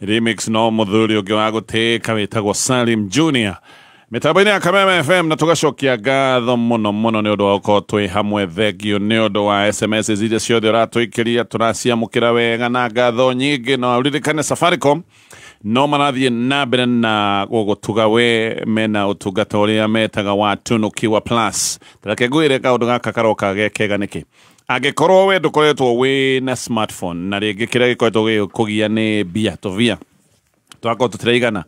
Remix no muthuri ungi wa gutĩka wĩtagwo Salim Junior. Mĩtambo-inĩ ya Kameme FM na tũgacokia ngatho mũno mũno nĩ ũndũ wa gũkorwo twĩ hamwe. Thengio nĩ ũndũ wa SMS iria ciothe ũratũikĩria, tũraciamũkĩra wega na ngatho nyingĩ. Na ũririkane Safaricom no marathiĩ na mbere na gũgũtuga we mena ũtungata ũrĩa metaga wa Tunukiwa Plus. Reke ngwĩre kaũndũ gaka karoka ge kega nĩkĩ. Angĩkorwo we ndũkoretwo wĩ na smartphone na rĩngĩ kĩrĩa gĩkoretwo gĩgĩkũgia nĩ mbia tũbia twakorwo tũtiraigana,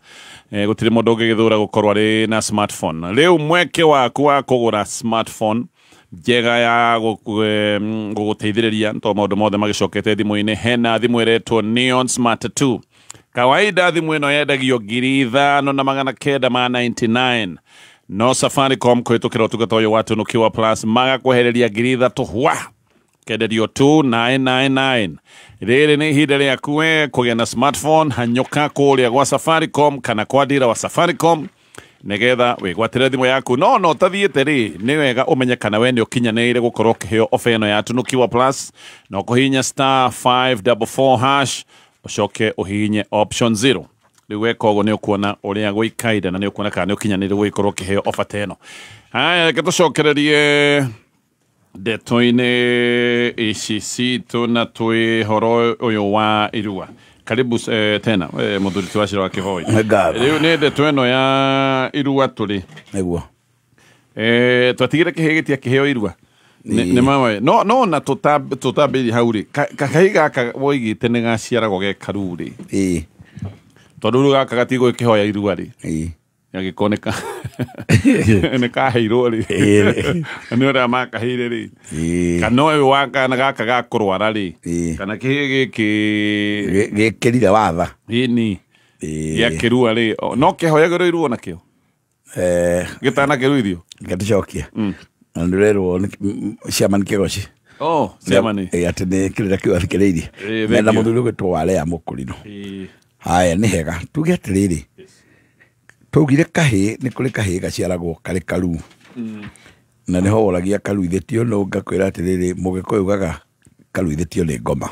gũtirĩ mũndũ ũngĩgĩthũra gũkorwo arĩ na smartphone. Rĩu mweke waku wa kũgũra smartphone njega ya gũgũteithĩrĩria to maũndũ mothe magĩcokete thimũ-inĩ, hena thimũ ĩretwo Neon Smart 2. Kawaida thimũ ĩno yendagio 5999, no Safaricom kũhĩtũkĩra ũtungata ũyũ wa Tunukiwa Plus magakwehereria 3000 hwa kenderio 2999. Rĩrĩ nĩ ihinda rĩaku we kũgĩa na smartphone. Hanyũka kũrĩa gwa Safaricom kana kwa dira wa Safaricom nigetha wĩgwatĩre thimũ yaku. No ũtathiĩte rĩ, nĩ wega ũmenye kana we nĩ ũkinyanĩire gũkorwo ũkĩheo ofa ĩno ya Tunukiwa Plus. No kũhihinya *544# ũcoke ũhihinye option 0. Rĩu weka ũguo nĩ ũkuona ũrĩa gũikaire na nĩ ũkuona kana nĩ ũkinyanĩire gũgĩkorwo ũkĩheo ofa ta ĩno. Haya, reke tũcokererie ndeto-inĩ ici citũ na twĩ horo ũyũ wa irua. Karibu tena mũthuri ti Wachira wa Kĩhoi. Ngatho. Rĩu nĩ ndeto ĩno ya irua tũrĩ. Nĩguo. Twatigire kĩhĩ gĩtia kĩheo irua. Nĩ mama no na tũtambĩrie hau rĩ, kahĩ gaka woigĩte nĩ gaciaragwo ge karu rĩ. Tondũ rĩu gaka gatigũgĩkĩhoya irua rĩ. Gagĩkorwo nĩ kaheirwo rĩ. Nĩ ũrĩa makaheire rĩ. Kana ũyũ wa kana gaka gakũrwara rĩ. Kana kĩhĩ gĩkĩ Gĩkĩrire watha. Ĩni. Gĩakĩrua rĩ, no kĩhoyagĩrwo irua nakĩo? Gĩtanakĩruithio? Reke tũcokie. Na nĩndĩrerwo ciama nĩ kĩgoci. Oh, ciama nĩ. Atĩ nĩ kĩrĩra kĩu athikĩrĩirie. Mena Thank you. mũthuri ũgwĩtwo Walea Mũkũrinũ. Haya, nĩ hega. Tuge atĩrĩrĩ. Twaugire kahĩ, nĩ kũrĩ kahĩ gaciaragwo karĩ karu. Na nĩho woragia karuithĩtio nũ, ngakwĩra atĩrĩrĩ, mũgĩkũyũ ugaga karuithĩtio nĩ ngoma.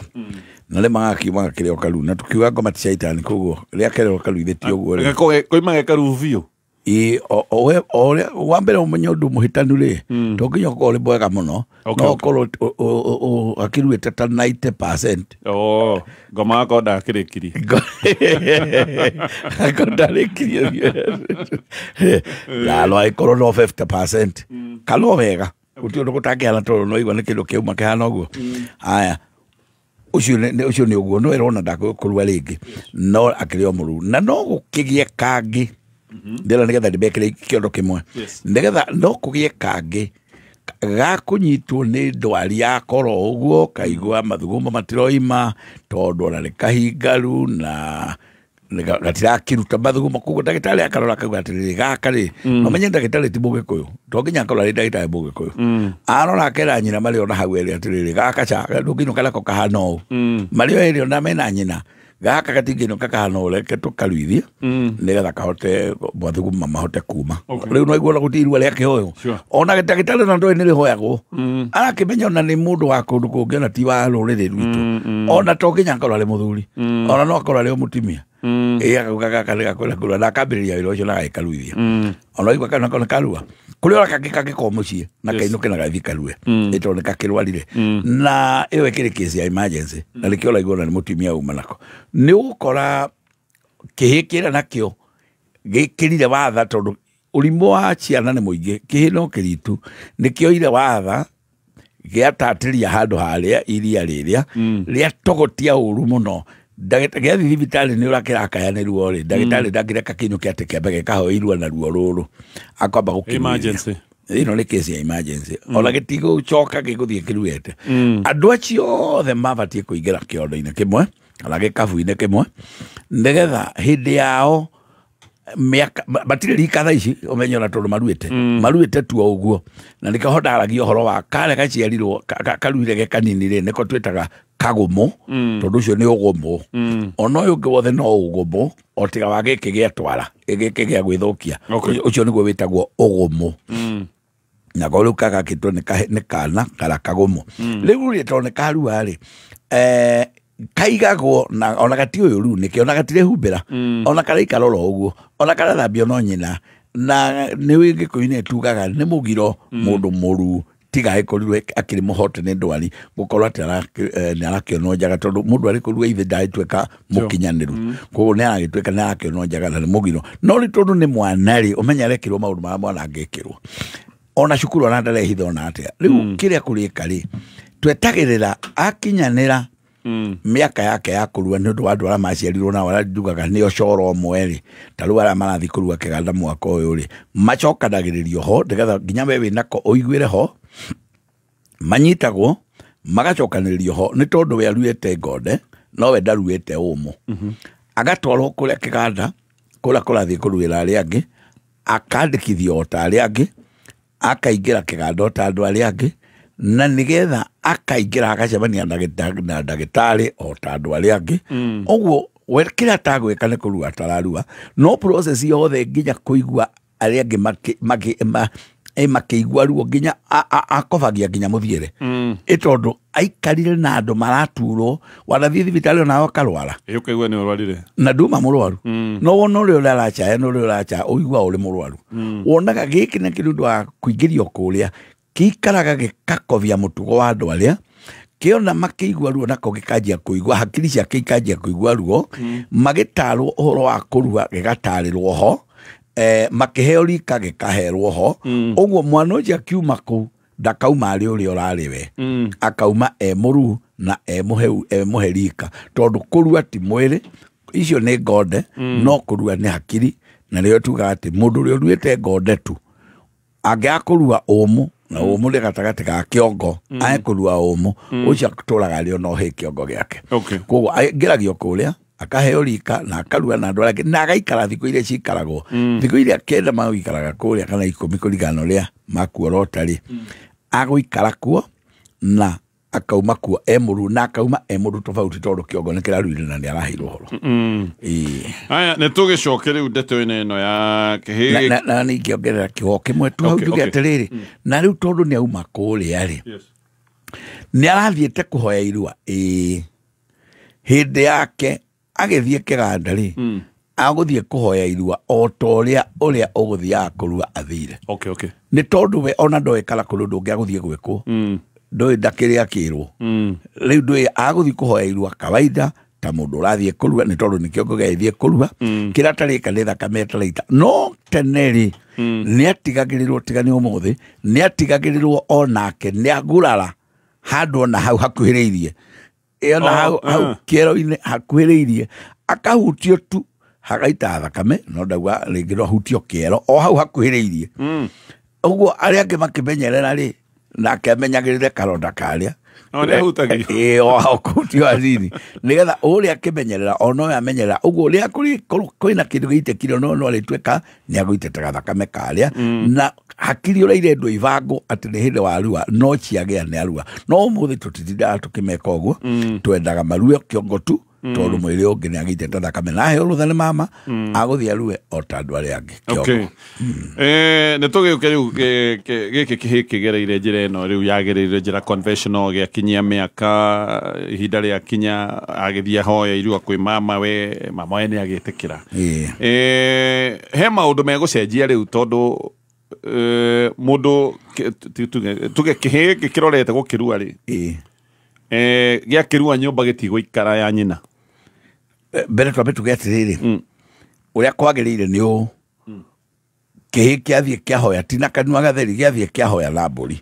Na rĩ magakiuma gakĩrĩ o karu. Na tukiuga ngoma ti caitani, koguo rĩakerwo karuithĩtio ũguo rĩ. Gakorwo koima ge karu biũ. Ĩ, o, we, o ũrĩa, wa mbere ũmenye ũndũ mũhĩtanu rĩ, to nginya ũkorwo ũrĩ mwega mũno, no ũkorwo akĩruĩte ta 90%. Oh, ngoma yakwa ndakĩrĩkirie. Akorwo ndarĩkirie. Na no ĩkorwo no 50%. Kana o wega. Gũtirĩ ũndũ gũtangĩhana tondũ no igua nĩ kĩndũ kĩauma kĩhana ũguo. Haya. Ũcio nĩ ũguo, no ĩrona ndakũrua rĩngĩ. No akĩrĩ o mũruu. Na no gũkĩgĩe kangĩ. Ndĩrona nĩgetha ndĩmekĩre kĩondo kĩmwe. Nĩgetha no kũgĩe kangĩ gakũnyitwo nĩ ndwari ya koro ũguo, kaigua mathugumo matiroima tondũ ona nĩ kahingaru na gatirakĩruta mathugumo. Koguo ndagĩtarĩ akarora akauga atĩrĩrĩ, gaka rĩ, no menye ndagĩtarĩ ti mũgĩkũyũ, to nginya akorwo arĩ ndagĩtarĩ mũgĩkũyũ. Arora akera nyina marĩ ona hau erĩ atĩrĩrĩ, gaka ca ndũngĩinũka nako kahana ũũ. Marĩ o erĩ ona mena nyina, gaka gatingĩinũka kahana ũũ, reke tũkaruithie nĩgetha kahote mathugumo mahote kuma. Rĩu no iguona gũtirĩ irua rĩa kĩhoyo. Ona ndagĩtarĩ ona ndoĩ nĩ rĩhoyagwo. Arakĩmenya ona nĩ mũndũ wa kũndũ kũngĩ ona ti wa rũrĩrĩ rwitũ. Ona to nginya akorwo arĩ mũthuri. Ona no akorwo arĩ o mũtumia. Ĩ, akauga gaka nĩ gakwenda kũrua, na akambĩrĩria wĩra ũcio na agagĩkaruithia. Ona igua kana kona karua. Kũrĩ ona kangĩ kangĩkorwo mũciĩ na kainũke na gathiĩ karue. Ĩ, tondũ nĩ kakĩrwarire. Na ĩyo ĩkĩrĩ case ya emergency. Na nĩkĩo ũraigua ona nĩ mũtumia uma nako. Nĩ ũgũkora kĩhĩ kĩrĩa nakĩo gĩkĩrire watha tondũ ũrimũ wa ciana nĩ mũingĩ, kĩhĩ no kĩritu, nĩkĩoire watha gĩatatĩria handũ harĩa iria rĩrĩa rĩatogotia ũru mũno. Gĩathiĩ thibitarĩ nĩ ũrakĩrakaya nĩ ruo rĩ, ndagĩtarĩ ndangĩreka kĩinũke atĩ kĩambe gĩkahoe irua na ruo rũrũ, akwamba gũkĩruithia. Emergency. Ĩno nĩ case ya emergency. Ona gĩtigũcoka gĩgũthiĩ kĩruete. Andũ acio othe mabatiĩ kũingĩra kĩondo-inĩ kĩmwe kana gĩkabu-inĩ kĩmwe nĩgetha hĩndĩ yao mĩaka matirĩ rika thaa ici ũmenye ona tondũ maruĩte. Maruĩte tu o ũguo. Na nĩkĩo ndaragia ũhoro wa karĩa gaciarirwo, karuire ge kanini rĩ, nĩko twĩtaga kagũmũ, tondũ ũcio nĩ ũgũmũ. Ona ũyũ ũngĩ wothe no ũgũmũ, o tiga wa gĩkĩ gĩa twara, gĩkĩ gĩa gwĩthũkia. Ũcio nĩguo wĩtagwo ũgũmũ. Na ko rĩu gagakĩtwo nĩ kana kara kagũmũ. Rĩu rĩ, tondũ nĩ karua rĩ, Kaigagwo na ona gati ũyũ rĩu nĩkĩ ona gatirehumbĩra ona karaikara oro ũguo ona karathambio no nyina na nĩ Gĩkũyũ-inĩ tugaga nĩ mũgiro mũndũ mũru tiga agĩkorirwo akĩrĩ mũhote nĩ ndwari gũkorwo atĩ nĩ arakĩonwo njaga tondũ mũndũ arĩ kũrua ithe ndagĩtuĩka mũkinyanĩru koguo nĩ aragĩtuĩka nĩ arakĩonwo njaga na nĩ mũgiro no rĩ tondũ nĩ mwana rĩ ũmenye arekĩrwo maũndũ marĩa mwana angĩkĩrwo ona cukuru ona ndarehitha ona atĩa rĩu kĩrĩa kũrĩka rĩ twetagĩrĩra akinyanĩra mĩaka yake ya kũrua nĩ ũndũ wa andũ arĩa maciarirwo nao arĩa njugaga nĩo coro ũmwe rĩ ta rĩu arĩa marathiĩ kũrua kĩganda mwaka ũyũ rĩ macokanagĩrĩrio ho nĩgetha nginya we wĩnako ũiguĩre ho manyitagwo magacokanĩrĩrio ho nĩ tondũ we aruĩte ngonde no we ndaruĩte ũmũ agatwarwo kũrĩa kĩganda kũrĩa kũrathiĩ kũruĩra arĩa angĩ akandĩkithio o ta arĩa angĩ akaingĩra kĩganda o ta andũ arĩa angĩ na nĩgetha akaingĩra agacemania na ndagĩtarĩ o ta andũ arĩa angĩ ũguo we kĩrĩa atagwĩka nĩ kũrua atararua no process yothe nginya kũigua arĩa angĩ makĩigua ruo nginya akobagia nginya mũthiĩre ĩ tondũ aikarire na andũ maraturwo wanathiĩ thibitarĩ onawe akarwara ũkaigua nĩ ũrwarire na nduma mũrwaru no wona ũrĩa ũrĩa na ũrĩa ũracaya ũigua ũrĩ mũrwaru wonaga gĩkĩ nĩ kĩndũ ũndũ wa kũingĩrio kũrĩa gĩikaraga gĩkakovia mũtugo wa andũ arĩa kĩona makĩigua ruo nako gĩkanjia kũigua hakiri ciake ikanjia kũigua ruo magĩtarwo ũhoro wa kũrua gĩgatarĩrwo ho makĩheo rika gĩkaherwo ho ũguo mwana ũcio akiuma kũu ndakauma arĩ ũrĩa ũrarĩ we akauma e mũruu na e mũhe rika tondũ kũrua ti mwĩrĩ icio nĩ ngonde no kũrua nĩ hakiri na nĩyo tugaga atĩ mũndũ ũrĩa ũruĩte ngonde tu angĩaga kũrua ũmũ na ũmũ nĩ gatagatĩ ga kĩongo ae kũrua ũmũ ũcio atũraga arĩ ona hĩ kĩongo gĩake koguo aingĩragio kũrĩa akaheo rika na akarua na andũ arĩa angĩ na agaikara thikũ iria ciikaragwo thikũ iria 9 magũikaraga kũrĩa kana 10 kũringana na ũrĩa makuorota rĩ agũikara kuo na akauma kuo e mũru na akauma e mũru tofauti tondũ kĩongo nĩ kĩraruire na nĩ araheirwo ũhoro. Aya nĩ tũgĩcoke rĩu ndeto-inĩ ĩno ya kĩhĩ na ningĩongerera kĩho kĩmwe tu hau njuge atĩrĩrĩ na rĩu tondũ nĩ auma kũrĩa rĩ nĩ arathiĩte kũhoya irua ĩĩ hĩndĩ yake agĩthiĩ kĩganda rĩ agũthiĩ kũhoya irua o ta ũrĩa ũrĩa ũgũthiaga kũrua athire. Nĩ tondũ we ona ndoĩ kana kũrĩ ũndũ ũngĩ agũthiĩ gwĩkwo ndoĩ ndakĩrĩ akĩrwo rĩu ndoĩ agũthiĩ kũhoya irua kawaida ta mũndũ ũrathiĩ kũrua nĩ tondũ nĩ kĩongo gĩagĩthiĩ kũrua kĩrĩa atarĩka nĩ thakame ĩtaraita no tene rĩ nĩ atigagĩrĩrwo tiga nĩ ũmũthĩ nĩ atigagĩrĩrwo onake nĩ agurara handũ ona hau hakuhĩrĩirie ona hau kĩero-inĩ hakuhĩrĩirie akahutio tu hagaita thakame no ndauga rĩngĩ no ahutio kĩero o hau hakuhĩrĩirie ũguo arĩa angĩ makĩmenyerera rĩ nake amenyagĩrĩre karonda karĩa o kũhutio hanini nĩgetha ũrĩa akĩmenyerera ona ũyũ amenyerera ũguo ũrĩa kwĩna kĩndũ gĩitĩkire no no arĩtuĩka nĩ agũitĩte gathakame karĩa na hakiri ũrĩa irendwo ibangwo atĩ nĩ hĩndĩ warua no ciagĩa nĩ arua no ũmũthĩ tũtitindaga tũkĩmeka ũguo twendaga marue kĩongo tu tondũ mwĩrĩ ũngĩ nĩ agĩitĩte thakame na aheo rũtha nĩ mama agũthiĩ arue o ta andũ arĩa angĩ kĩongo. Nĩ tũgĩũke rĩu gĩkĩ kĩhĩ kĩgereire njĩra ĩno rĩu yagĩrĩire njĩra conventional gĩakinyia mĩaka ihinda rĩakinya agĩthiĩ ahoya irua kwĩ mama we nĩ agĩtĩkĩra he maũndũ megũcenjia rĩu tondũ mũndũ tuge kĩhĩ gĩkĩ kĩrorete gũkĩrua rĩ gĩakĩrua nyũmba gĩtigũikara ya nyina mbere twambe tuge atĩrĩrĩ ũrĩa kwagĩrĩire nĩ ũũ kĩhĩ kĩathiĩ kĩahoya ti na kanua gatheri gĩathiĩ kĩahoya na mbũri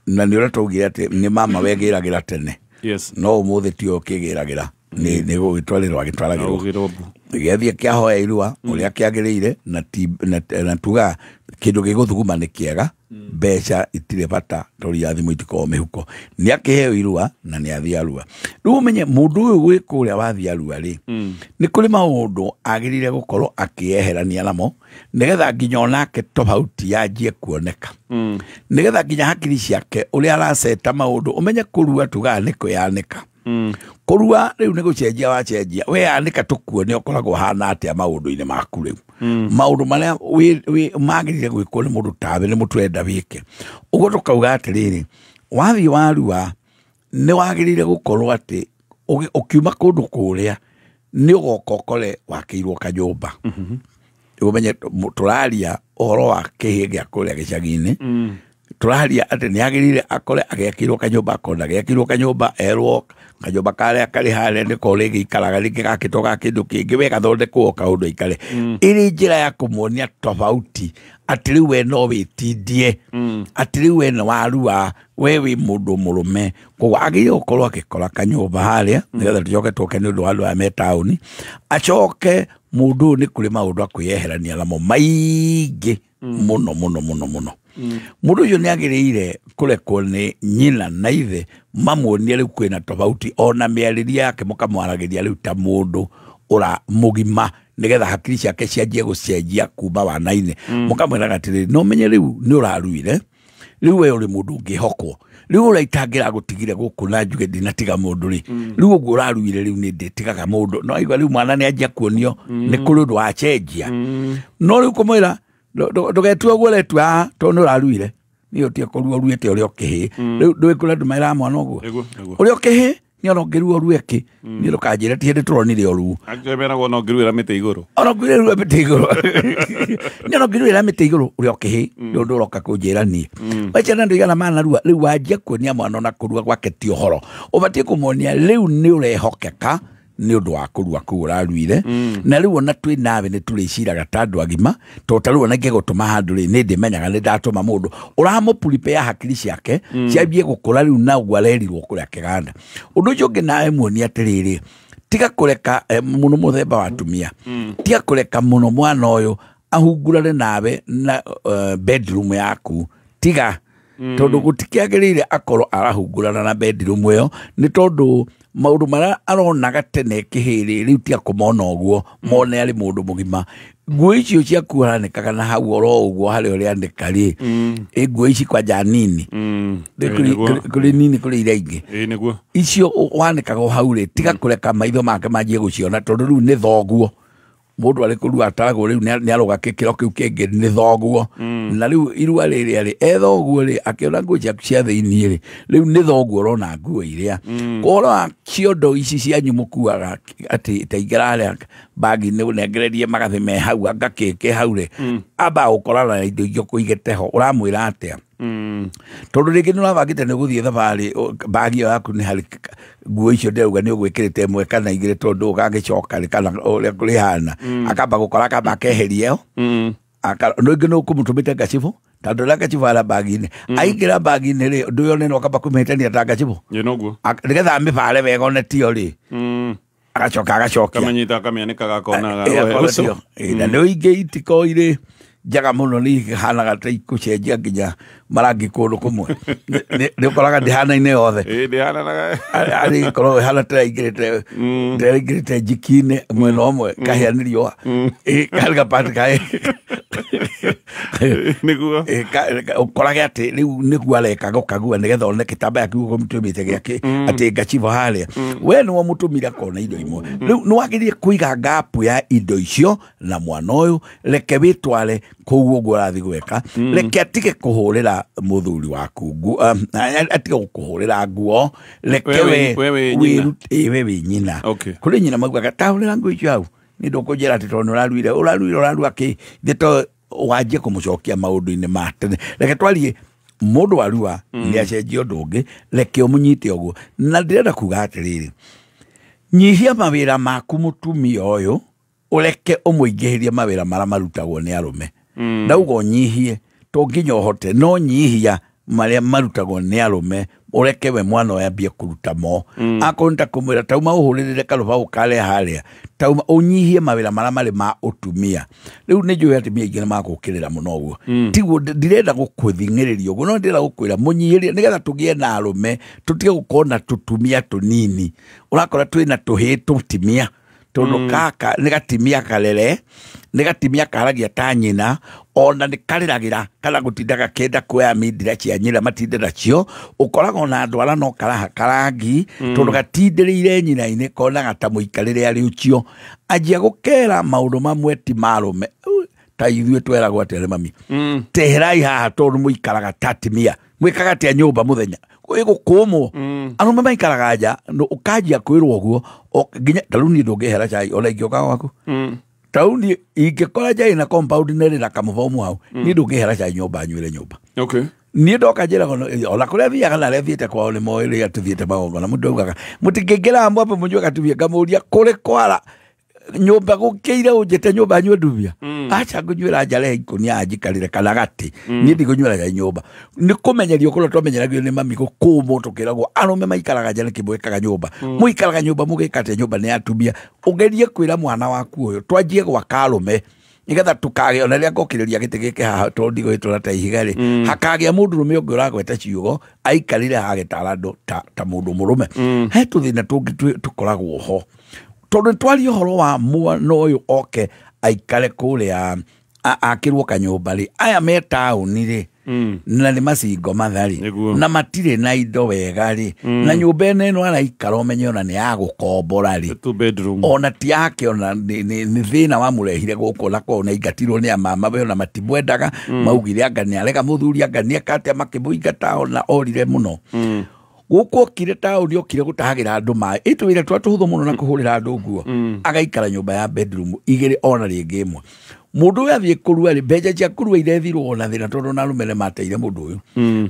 na nĩ ũrĩa twaugire atĩ nĩ mama wegĩragĩra tene no ũmũthĩ ti ũyũ ũkĩgĩragĩra nĩ gũgĩtwarĩrwo agĩtwaragĩrwo gĩathiĩ kĩahoya irua ũrĩa kĩagĩrĩire na tuga kĩndũ gĩgũthuguma nĩ kĩega mbeca itirĩ bata tondũ irathimũ itikoragwo mĩhuko nĩ akĩheo irua na nĩ athiĩ arua rĩu ũmenye mũndũ ũyũ gwĩ kũrĩa wathiĩ arua rĩ nĩ kũrĩ maũndũ agĩrĩire gũkorwo akĩeherania namo nĩgetha nginya onake tofauti yanjie kuoneka nĩgetha nginya hakiri ciake ũrĩa araceta maũndũ ũmenye kũrua tugaga nĩ kwĩyanĩka kũrua rĩu nĩ gũcenjia wacenjia weyanĩka tũkuone ũkoragwo hana atĩa maũndũ-inĩ maku rĩu maũndũ marĩa magĩrĩire gwĩkwo nĩ mũndũ tawe nĩ mũtwenda wĩke ũguo tũkauga atĩrĩrĩ wathiĩ warua nĩ wagĩrĩire gũkorwo atĩ Ũkiuma kũndũ kũrĩa nĩ ũgoka ũkore wakĩirwo kanyũmba. Ũmenye tũraria ũhoro wa kĩhĩ gĩa kũrĩa gĩcagi-inĩ. Tũraria atĩ nĩ agĩrĩire akore agĩakĩirwo kanyũmba, akona agĩakĩirwo kanyũmba, erwo kanyũmba karĩa karĩ harĩa nĩko rĩgĩikaraga, rĩngĩ gakĩtwo ga kĩndũ kĩngĩ, we gathondekwo kaũndũ aikare. Ĩrĩ njĩra ya kũmuonia tofauti atĩ rĩu we no wĩtindie, atĩ rĩu we nĩ warua, we wĩ mũndũ mũrũme. Koguo agĩrĩire gũkorwo agĩkora kanyũmba harĩa nĩgetha tũcoke tũke nĩ ũndũ wa andũ aya me taũni. Acoke mũndũ ũyũ nĩ kũrĩ maũndũ akwĩyeherania namo maingĩ mũno mũno mũno mũno. Mũndũ ũcio nĩ agĩrĩire kũrekwo nĩ nyina na ithe mamuonie rĩu kwĩna tofauti, ona mĩarĩrie yake mũkamwaragĩria rĩu ta mũndũ ũra mũgima, nĩgetha hakiri ciake cianjie gũcenjia kuma wana-inĩ. Mũkamwĩraga atĩrĩrĩ, no menye rĩu nĩ ũraruire, rĩu we ũrĩ mũndũ ũngĩhokwo, rĩu ũrĩa itangĩra gũtigire gũkũ na njuge ndinatiga mũndũ rĩ, rĩu ũguo ũraruire rĩu nĩ ndĩtigaga mũndũ. No aigua rĩu mwana nĩ anjia kuonio nĩ kũrĩ ũndũ wacenjia. No rĩu kũmwĩra ndũgetue ũguo ũretua haha tondũ nĩ ũraruire, niĩ ũtige kũrua ũruĩte ũrĩa ũkĩhĩ. Rĩu ndũĩ kũrĩa andũ meraga mwana ũguo ũrĩa ũkĩhĩ nĩ ona ũngĩrua ũrue kĩ, niĩ ndũkanjĩre ti hĩndĩ tũronire ũruo. Actually meragwo no ngĩruĩra mĩtĩ igũrũ. Ona ũngĩruĩra mĩtĩ igũrũ. Nĩ ona ũngĩruĩra mĩtĩ igũrũ ũrĩa ũkĩhĩ, nĩ ũndũ ũroka kũnjĩra niĩ. We ciana ndũ igana manarua, rĩu wanjia kuonia mwana ona kũrua gwake ti ũhoro. Ũbatiĩ kũmuonia rĩu nĩ ũrehokeka nĩ ũndũ wa kũrua kũu ũraruire. Na rĩu ona twĩ nawe nĩ tũrĩciraga ta andũ agima, tondũ ta rĩu ona ingĩgũtũma handũ rĩ, nĩ ndĩmenyaga nĩ ndatũma mũndũ ũramũprepare hakiri ciake ciambie gũkũra rĩu na ũguo arerirwo kũrĩa kĩganda. Ũndũ ũcio ũngĩ nawe muonie atĩrĩrĩ, tiga kũreka mũno mũthemba wa atumia, tiga kũreka mũno mwana ũyũ ahungurane nawe na bedroom yaku, tiga tondũ gũtikĩagĩrĩire akorwo arahungurana na bedroom ĩyo, nĩ tondũ maũndũ marĩa aronaga tene kĩhĩrĩ rĩu tiga kũmona ũguo, mone arĩ mũndũ mũgima. Nguo icio ciaku ũranĩkaga na hau oro ũguo harĩa ũrĩanĩka rĩ, ĩ nguo ici kwanja nini, kũrĩ nini kũrĩ iria ingĩ. Icio wanĩkaga o hau rĩ, tiga kũreka maitho make manjie gũciona tondũ rĩu nĩ thoguo. Mũndũ arĩ kũrua ataragwo rĩu nĩ arũga gĩkĩro kĩu kĩngĩ nĩ thoguo. Na rĩu irua rĩrĩa rĩ, e thoguo rĩ, akĩona nguo ciaku cia thĩiniĩ rĩ, rĩu nĩ thoguo ũrona nguo iria. Ũhoro wa ciondo ici cianyu mũkuaga atĩ ta ingĩra harĩa bagi-inĩ ũnengererie magathĩ me hau, anga kĩ kĩ hau rĩ, amba gũkorana na indo ingĩ ũkũigĩte ho, ũramwĩra atĩa? Tondũ rĩngĩ nĩ ũrabangĩte nĩ ũgũthiĩ thabarĩ, bagi ĩyo yaku nĩ harĩ nguo icio ndĩrauga nĩ ũgwĩkĩrĩte ĩmwe kana igĩrĩ tondũ ũgagĩcoka rĩ kana ũrĩa kũrĩhana. Akamba gũkora akamba akeheria ĩyo. No ingĩ nĩ ũkũmũtũmĩte ngacibũ, tondũ ũrĩa ngacibũ ara bagi-inĩ. Aingĩra bagi-inĩ rĩ, ũndũ ũyũ nĩ ũkamba kũmĩhĩtania ta ngacibũ. Ĩ noguo. Nĩgetha amĩbare wega one tiyo rĩ. Agacoka agacokia. Kamĩnyita akamĩanĩka gakona ga. Na nĩ ingĩ itiko irĩ njega mũno nĩ ihanaga ta ikũcenjia nginya marangi kũndũ kũmwe. Nĩ ũkoraga ndĩhanaine yothe. Ndĩhananaga. Arĩ ĩkoragwo ĩhana ta ĩraingĩrĩte njiki-inĩ mwena ũmwe, kahĩa nĩ riũa. Karĩ gapati kaĩ. Nĩguo. Ũkorage atĩ rĩu nĩguo areka gũkagua nĩgetha one gĩtambaya kĩu ũkũmũtũmĩte gĩake, atĩ ngacibũ harĩa. We nĩwe ũmũtũmire akona indo imwe. Rĩu nĩ wagĩrĩire kũiga ngapu ya indo icio na mwana ũyũ, reke wĩtware kũu ũguo ũrathiĩ gwĩka. Reke atige kũhũrĩra mũthuri waku nguo, atige gũkũhũrĩra nguo, reke We we wĩ nyina. wĩ wĩ nyina. Kũrĩ nyina maugaga ta hũrĩra nguo icio hau, nĩ ndũkũnjĩra atĩ tondũ nĩ ũraruire, ũraruire, ũrarua kĩ? Ithe to wanjie kũmũcokia maũndũ-inĩ ma tene. Reke twarie mũndũ warua nĩ acenjie ũndũ ũngĩ, reke ũmũnyite ũguo. Na ndĩrenda kuga atĩrĩrĩ, nyihia mawĩra maku mũtumia ũyũ, ũreke ũmũingĩhĩrie mawĩra marĩa marutagwo nĩ arũme. Ndauga ũnyihie, to nginya ũhote, no nyihia marĩa marutagwo nĩ arũme, ũreke we mwana ũyũ ambie kũruta mo. Akorwo nĩ ta kũmwĩra tauma ũhũrĩrĩre karũbaũ karĩa harĩa, tauma ũnyihie mawĩra marĩa marĩ ma ũtumia. Rĩu nĩ njũĩ atumia aingĩ nĩ magũkĩrĩra mũno ũguo. Tiguo ndirenda gũkũthing'ĩrĩria ũguo, no ndĩrenda gũkwĩra mũnyihĩrie nĩgetha tũgĩe na arũme, tũtige gũkorwo na tũtumia tũnini. Ũrakora twĩna tũhĩĩ tũtimia, tondũ gaka nĩ gatimia karere, nĩ gatimia karagia ta nyina, ona nĩ karĩragĩra kana gũtinda gakĩenda kuoya mindira cia nyina matinde nacio. Ũkoraga ona andũ arĩa no karahaka rangi, tondũ gatindĩrĩire nyina-inĩ, konaga ta mũikarĩre arĩ ũcio. Anjia gũkera maũndũ mamwe ti ma arũme. Ta ithuĩ tweragwo atĩrĩ mami, teherai haha tondũ mũikaraga ta atumia. Mwĩkaga atĩa nyũmba mũthenya ĩgũkũmwo arũme maikaraga nja ũkanjia kwĩrwo ũguo nginya ta rĩu niĩ ndũngĩhera cai ona ingĩũka gwaku ta rĩu niĩ ingĩkora njai na compound nĩ ĩrĩ na kamũbomu hau niĩ ndũngĩhera cai nyũmba nyuĩre nyũmba. Okay. Niĩ ndoka njĩraga ona kũrĩa thiaga na arĩa thiĩte kwao nĩ moĩ rĩrĩa tũthiĩte magongona mũndũ augaga mũtingĩingĩra mwambe mũnyue gatubia ngamũria kũrĩ kwara nyũmba gũkĩire ũnjĩte nyũmba nyue ndubia acha ngũnyuĩra nja rehe ikũnia anjikarĩre kana gatĩ niĩ ndigũnyuĩra nja nyũmba nĩ kũmenyerio kũrĩa twamenyeragio nĩ mami gũkũmwo tũkĩragwo arũme maikaraga nja nĩkĩ mwĩkaga nyũmba mũikaraga nyũmba mũgĩka atĩa nyũmba nĩ atumia ũgerie kwĩra mwana waku ũyũ twanjie gwaka arũme nigetha tukagĩa ona rĩrĩa ngokĩrĩria gĩtĩ gĩkĩ haha tondũ ndigũgĩtũra ta ihiga rĩ hakagĩa mũndũrũme ũngĩ ũragweta ciugo aikarire haha agĩtara andũ ta mũndũ mũrũme. He tũthĩna tũngĩ tũkoragwo ho tondũ twaria ũhoro wa mwana ũyũ oke aikare kũrĩa akĩrwo kanyũmba rĩ aya me taũni rĩ na nĩ macingo mathari na matirĩ na indo wega rĩ na nyũmba ĩno araikara ũmenye ona nĩ ya gũkombora rĩ ona ti yake ona nĩ thĩna wamũrehire gũkũ na kwao na aingatirwo nĩ amama we ona matimwendaga maugire anga nĩ arega mũthuri anga nĩ eka atĩa makĩmũingata ona orire mũno. Gũkũ okire taũni okire gũtahagĩra andũ maĩ ĩtwĩra twa tũhũthũ mũno na kũhũrĩra andũ nguo agaikara nyũmba ya bedroom igĩrĩ ona rĩngĩ ĩmwe mũndũ ũyũ athiĩ kũrua rĩ mbeca cia kũrua irethirwo ona thĩna tondũ ona arũme nĩmateire mũndũ ũyũ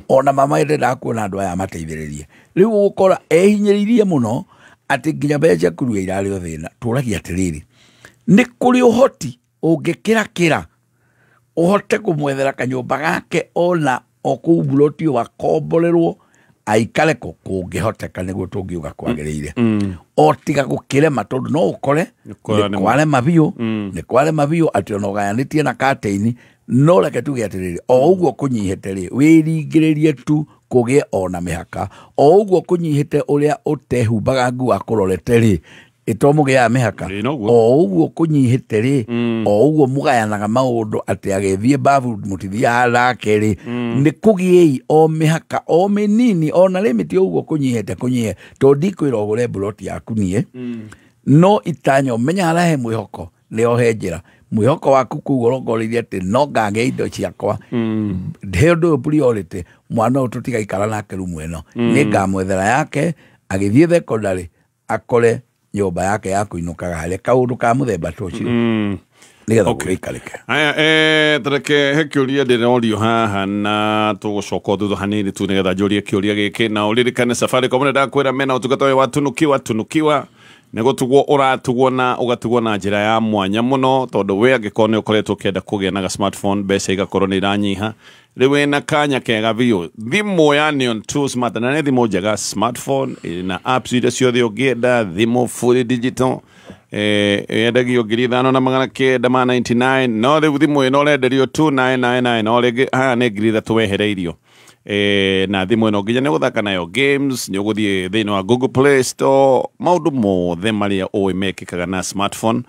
ona mama ndendaga kuona andũ aya mateithĩrĩrie rĩu ũgũkora ehinyĩrĩirie mũno atĩ nginya mbeca cia kũrua irarĩ o thĩna. Tũragia atĩrĩrĩ nĩ kũrĩ ũhoti ũngĩkĩrakĩra ũhote kũmwethera kanyũmba gake ona o kũu mburoti wakomborerwo aikare kũ kũngĩhoteka nĩguo tũngiuga kwagĩrĩire o tiga gũkĩrema tondũ no ũkore nĩ kwarema biũ nĩ kwarema biũ atĩ ona ũgayanĩtie na katĩini no reke tuge atĩrĩrĩ o ũguo kũnyihĩte rĩ wĩringĩrĩrie tu kũgĩe ona mĩhaka o ũguo kũnyihĩte ũrĩa ũtehumbaga nguo akũrorete rĩ ĩto mũgĩaga mĩhaka o ũguo kũnyihĩte rĩ o ũguo mũgayanaga maũndũ atĩ agĩthiĩ babu mũtithiaga nake rĩ nĩ kũgĩei o mĩhaka o mĩnini ona rĩmĩti ũguo kũnyihĩte kũnyihe tondũ ndikwĩra ũgũre mburoti yaku niĩ no itanya ũmenya harĩa he mwĩhoko nĩho he njĩra mwĩhoko waku kũu ũrongoreirie atĩ no ngagĩa indo ciakwa he ũndũ ũyũ priority mwana ũyũ tũtigaikara nake rumu ĩno nĩ ngamwethera yake agĩthiĩ thekondarĩ akore nyũmba yake ya kũinũkaga harĩa kaũndũ ka mũthemba ta ũcio nĩgetha gũgĩikarĩke. Aya tareke he kĩũria ndĩrorio haha na tũgũcoka thutha hanini tu nĩgetha njũrie kĩũria gĩkĩ na ũririkane Safaricom nĩ ndakwĩra mena ũtungata ũyũ wa tunukiwa tunukiwa nĩ gũtugwo ũratugwo na ũgatugwo na njĩra ya mwanya mũno tondũ we angĩkorwo nĩ ũkoretwo ũkĩenda kũgĩa na ga smartphone mbeca igakorwo nĩ iranyiha rĩu wĩna kanya kega biũ thimũ ya Neon 2 Smart na nĩ thimũ njega smartphone na apps iria ciothe ũngĩenda thimũ fully digital yendagio 5999 no rĩu thimũ ĩno ũrenderio 2999 no rĩngĩ haha nĩ 3000 wehereirio na thimũ ĩno nginya nĩ gũthaka nayo games nĩ ũgũthiĩ thĩinĩ wa Google Play Store maũndũ mothe marĩa ũĩ mekĩkaga na smartphone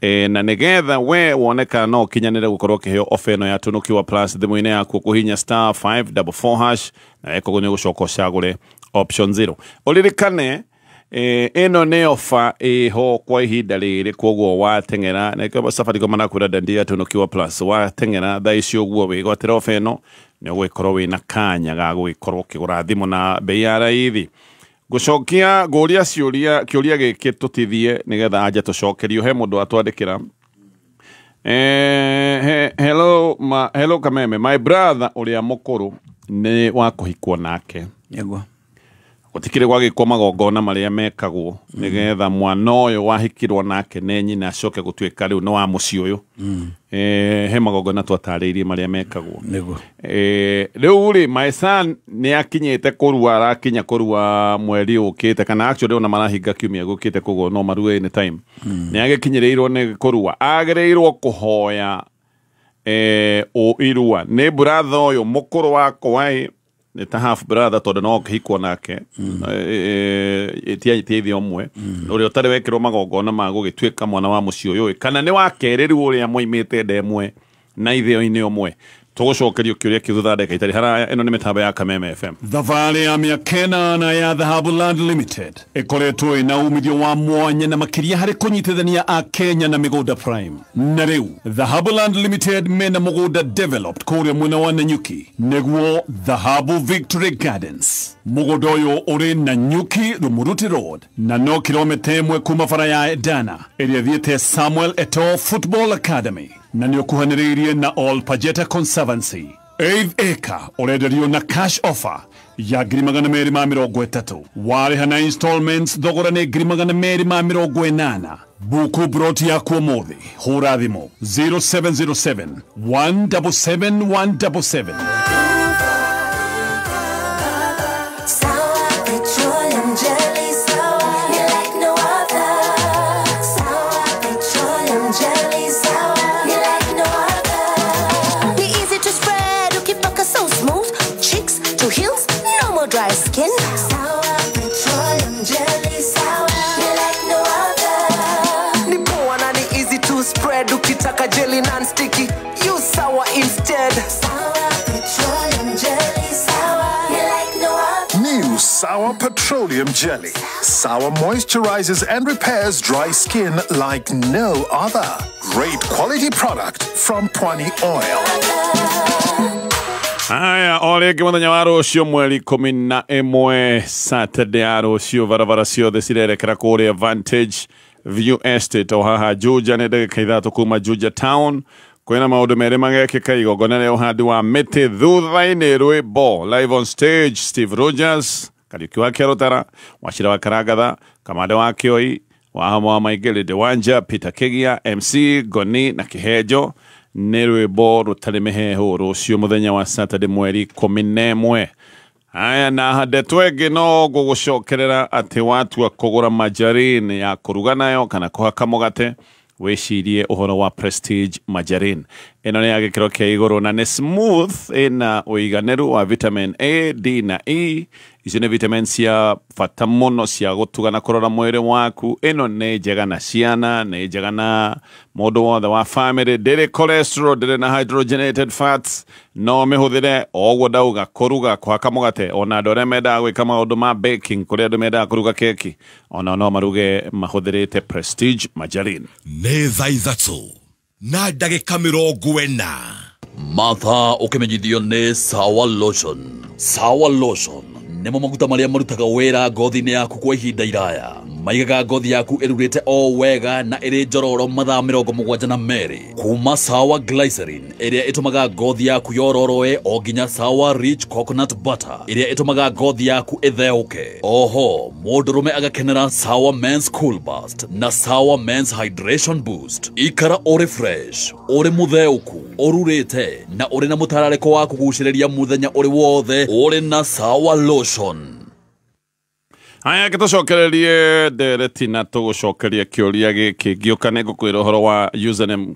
na nĩgetha we woneka no ũkinyanĩre gũkorwo ũkĩheo ofa ĩno ya Tunukiwa Plus thimũ-inĩ yaku kũhinya star 544 hash na weka ũguo nĩ ũgũcoka ũcagũre option 0 ũririkane ĩno nĩ ofa ĩho kwa ihinda rĩrĩ koguo wateng'era na nĩkĩo Safaricom marakwĩra ndandia Tunukiwa Plus wateng'era thaa ici ũguo wĩgwatĩre ofa ĩno nĩ ũgũgĩkorwo wĩna kanya ga gũgĩkorwo ũkĩgũra thimũ na bei ya raithi. Ngũcokia ngũria ciũria kĩũria gĩkĩ tũtithie nĩgetha anje tũcokerio he mũndũ atwandĩkĩra hello, hello Kameme my brother ũrĩa mũkũrũ nĩ wa kũhikwo nake nĩguo gũtikĩrĩ gwagĩkwo magongona marĩa mekagwo nĩgetha mwana ũyũ wahikirwo nake nĩ nyina acoke gũtuĩka rĩu nĩ wa mũciĩ ũyũ he magongona twatarĩirie marĩa mekagwo nĩguo rĩu rĩ my son nĩ akinyĩte kũrua arakinya kũrua mweri ũkĩte kana actually ona marahinga kiumia gũkĩte koguo no marue anytime nĩ agĩkinyĩrĩirwo nĩ kũrua agĩrĩirwo kũhoya irua nĩ brother ũyũ mũkũrũ wakwa ĩ nĩ ta half brother tondũ no ũkĩhikwo nake ti ithe ũmwe ũrĩa ũtarĩ wekĩrwo magongona ma gũgĩtuĩka mwana wa mũciĩ ũyũ kana nĩ wa kerĩ rĩu ũrĩa moimĩte nda ĩmwe na itheo-inĩ ũmwe Tũgũcokerio kĩũria kĩu thutha ndagĩka itarĩ haraya. Ĩno nĩ mĩtambo ya Kameme FM. Thabarĩ ya mĩaka ĩnana ya Dhahabu Land Limited ĩkoretwo ĩna umithio wa mwanya na makĩria harĩ kũnyitithania a Kenya na mĩgũnda prime. Na rĩu Dhahabu Land Limited mena mũgũnda developed kũrĩa mwena wa Nanyuki, nĩguo Dhahabu Victory Gardens. Mũgũnda ũyũ ũrĩ Nanyuki Rumuruti Road na no kilomita 1 kuma bara ya Edana ĩrĩa ĩthiĩte Samuel Eto'o Football Academy, na nĩ ũkuhanĩrĩirie na All Pajeta Conservancy. 8 acre ũrenderio na cash offer ya 230,000. Warĩha na installments thogora nĩ 280,000. Buku broti yaku ũmũthĩ, hũra thimũ 0707 177 177. Sour petroleum jelly, sour, you like no other. Sour petroleum jelly, sour, you like no other. Be easy to spread, ukipaka so smooth, cheeks to heels, no more dry skin. Sour petroleum jelly, sour, you like no other. Ni poa na ni easy to spread, ukitaka jelly non-sticky, use sour instead. Sour petroleum jelly, sour, you like no other. New Sour Petroleum Jelly. Sour moisturizes and repairs dry skin like no other. Great quality product from Pwani Oil. Haya, o rĩngĩ mũthenya wa rũciũ mweri 11 Saturday ya rũciũ, barabara ciothe cirerekera kũrĩa Vantage View Estate o haha Juja, nĩ ndagĩka 3 kuma Juja Town. Kwĩna maũndũ merĩ magekĩka, igongona rĩa ũhandi wa mĩtĩ, thutha-inĩ rwĩmbo live on stage Steve Rogers, Kariuki wa Kĩarũtara, Wachira wa Karangatha, Kamande wa Kĩoi, Wahama wa Maingĩ, Dewanja, Peter Kigia, MC Goni na Kĩhenjo. Nĩ rwĩmbo rũtarĩ mĩheehũ rũciũ mũthenya wa Saturday mweri 11. Haya, na ndeto ĩngĩ no ngũgũcokerera atĩ watua kũgũra margarine ya kũruga nayo kana kũhaka mũgate, wĩcirie ũhoro wa Prestige Margarine. Ĩno nĩ ya gĩkĩro kĩa igũrũ na nĩ smooth, ĩna ũiganĩru wa vitamin A, D na E. Icio nĩ vitamin cia bata mũno cia gũtuga na kũrora mwĩrĩ waku. Ĩno nĩ njega na ciana, nĩ njega na mũndũ wothe wa family. Ndĩrĩ cholesterol, ndĩrĩ na hydrogenated fats. No mĩhũthĩre o ũguo ndauga, kũruga, kũhaka mũgate, ona andũ arĩa mendaga gwĩka maũndũ ma baking, kũrĩa andũ mendaga kũruga keki, ona no maruge mahũthĩrĩte Prestige Margarine. Nĩ thaa 3:40. Martha ũkĩmenyithio nĩ Sawa Lotion. Sawa Lotion nĩmo maguta marĩa marutaga wĩra ngothi-inĩ yaku kwa ihinda iraya. Maigaga ngothi yaku ĩrurĩte o wega na ĩrĩ njororo mathaa 72. Kuma Sawa Glycerin ĩrĩa ĩtũmaga ngothi yaku yororoe o nginya Sawa Rich Coconut Butter ĩrĩa ĩtũmaga ngothi yaku ĩtheũke. Oho, mũndũrũme agakenera Sawa Men's Cool Burst na Sawa Men's Hydration Boost. Ikara ũrĩ fresh, ũrĩ mũtheũku, ũrurĩte na ũrĩ na mũtararĩko wa kũgucĩrĩria mũthenya ũrĩ wothe ũrĩ na Sawa Lotion. Haya, gĩtũcokererie ndereti na tũgũcokeria kĩũria gĩkĩ. Ngĩũka nĩ ngũkwĩra ũhoro wa Username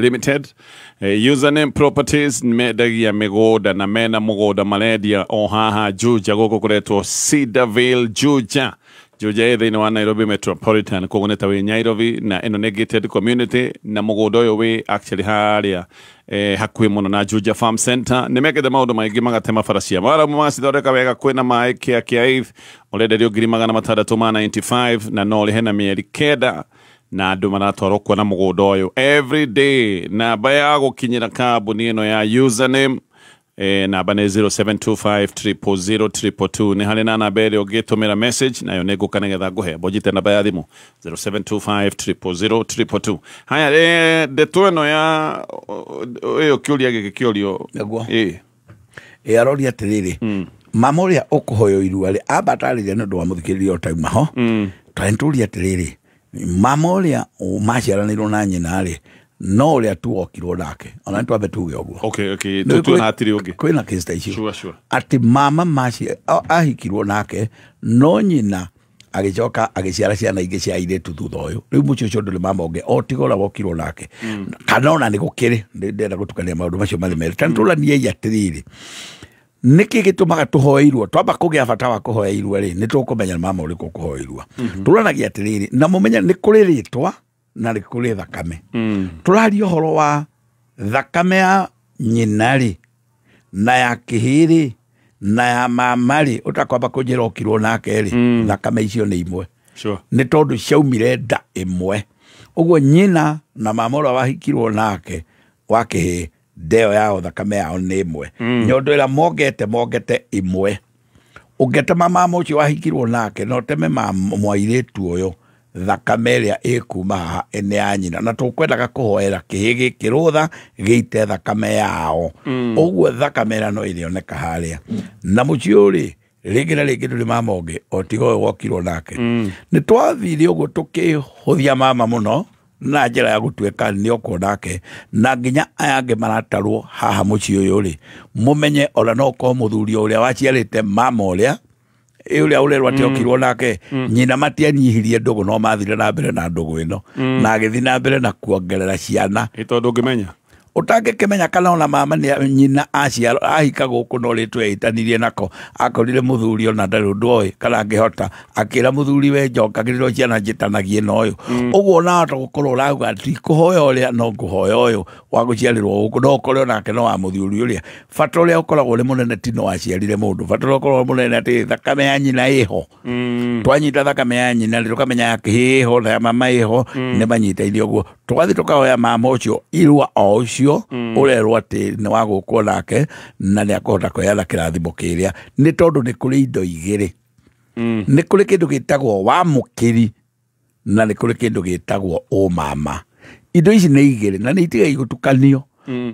Limited. Username Properties mendagia mĩgũnda na mena mũgũnda marendia o haha Juja, gũkũ kũretwo Cedarville Juja. Juja ĩ thĩinĩ wa Nairobi Metropolitan, koguo nĩ ta wĩ Nairobi, na ĩno nĩ gated community, na mũgũnda ũyũ wĩ actually harĩa hakuhĩ mũno na Juja Farm Center. Nĩ mekĩte maũndũ maingĩ, magatema bara cia maramu, magacithondeka wega, kwĩna maĩ kĩa kĩa eighth, ũrenderio 695,000 na no ũrĩhe na mĩeri 9, na andũ maratwarwo kuona mũgũnda ũyũ every day. Namba ya gũkinyĩra kambuni ĩno ya Username namba nĩ 0725 000 222. Nĩ harĩ na namba ĩrĩa ũngĩtũmĩra message nayo nĩ ngũka nĩgetha ngũhe mbonjite namba ya thimũ 0725 000 222. Haya, ndeto ĩno ya ĩyo kĩũria gĩkĩ kĩũrio Nĩguo. Ĩ aroria atĩrĩrĩ, mama ũrĩa ũkũhoywo irua rĩ, amba atarĩria nĩ ũndũ wa mũthikĩrĩria ũtauma ho. Tũria atĩrĩrĩ, mama ũrĩa maciaranĩirwo na nyina rĩ, no ũrĩa tu wokirwo nake, ona nĩ twambe tuge ũguo. Okay, Nĩ tũtue na hatirĩ ũngĩ. Kwĩna case ta icio. Sure. Atĩ mama ahikirwo nake, no nyina agĩcoka agĩciara ciana ingĩ cia airĩtu thutha ũyũ. Rĩu mũciĩ ũcio ndũrĩ mama ũngĩ, o tiga ũrĩa wokirwo nake. Kana ona nĩ gũkĩrĩ, ndĩrenda gũtukania maũndũ macio marĩ merĩ. Ta nĩtũraniei atĩrĩrĩ, nĩkĩ gĩtũmaga tũhoe irua? Twamba kũgĩa bata wa kũhoya irua rĩ, nĩ tũkũmenya mama ũrĩkũ ũkũhoya irua. Tũranagia atĩrĩrĩ, na mũmenye nĩ kũrĩ rĩtwa na nĩ kũrĩ thakame. Tũraria ũhoro wa thakame ya nyina rĩ na ya kĩhĩ rĩ na ya mama rĩ ũtakwamba kũnjĩra okirwo nake rĩ thakame icio nĩ imwe. Sure. Nĩ tondũ ciaumire nda ĩmwe. Ũguo nyina na mama ũrĩa wahikirwo nake wa kĩhĩ ndeo yao thakame yao nĩ ĩmwe. Nyondo ĩrĩa mongete ĩmwe. Ũngĩtema mama ũcio wahikirwo nake no teme mwairĩtu ũyũ thakame ĩrĩa ĩkuma haha nĩ ya nyina na tũkwendaga kũhoera kĩhĩ gĩkĩ rũtha gĩite thakame yao. Ũguo thakame ĩrĩa no ĩrĩoneka harĩa. Na mũciĩ ũyũ rĩ rĩngĩ na rĩngĩ ndũrĩ mama ũngĩ o tiga ũyũ wokirwo nake. Nĩ twathire ũguo tũkĩhũthia mama mũno na njĩra ya gũtuĩka nĩ okwo nake na nginya aya angĩ maratarwo haha mũciĩ ũyũ rĩ mũmenye ona no ũkorwo mũthuri ũrĩa waciarĩte mama ũrĩa ũrĩa ũrerwo atĩ okirwo nake nyina matianyihirie ndũgũ no mathire na mbere na ndũgũ ĩno na agĩthiĩ na mbere na kuongerera ciana. Ĩ tondũ ũngĩmenya ũtangĩkĩmenya kana ona mama nĩ nyina aciarwo ahika gũkũ no rĩtwa ĩtanirie nako akorire mũthuri ona ndarĩ ũndũ oĩ kana angĩhota akĩra mũthuri we njokagĩrĩrwo ciana njĩtanagie na ũyũ. Ũguo ona wahota gũkorwo ũrauga ndikũhoya ũrĩa no ngũhoya ũyũ wa gũciarĩrwo gũkũ no ũkore onake no wa mũthuri ũrĩa. Bata ũrĩa ũkoragwo ũrĩ mũnene ti no waciarire mũndũ, bata ũrĩa ũkoragwo mũnene atĩ thakame ya nyina ĩho. Twanyita thakame ya nyina rĩ tũkamenya ya kĩhĩ ĩho na ya mama ĩho nĩ manyitaine ũguo. Tũgathiĩ tũkahoya mama ũcio irua o ũcio ũrerwo atĩ nĩ wa gũkwo nake na nĩ akũhota kũheana kĩrathimo kĩrĩa nĩ tondũ nĩ kũrĩ indo igĩrĩ. Nĩ kũrĩ kĩndũ gĩtagwo wamũkĩri na nĩ kũrĩ kĩndũ gĩtagwo ũmama. Indo ici nĩ igĩrĩ na nĩ itigaire gũtukanio.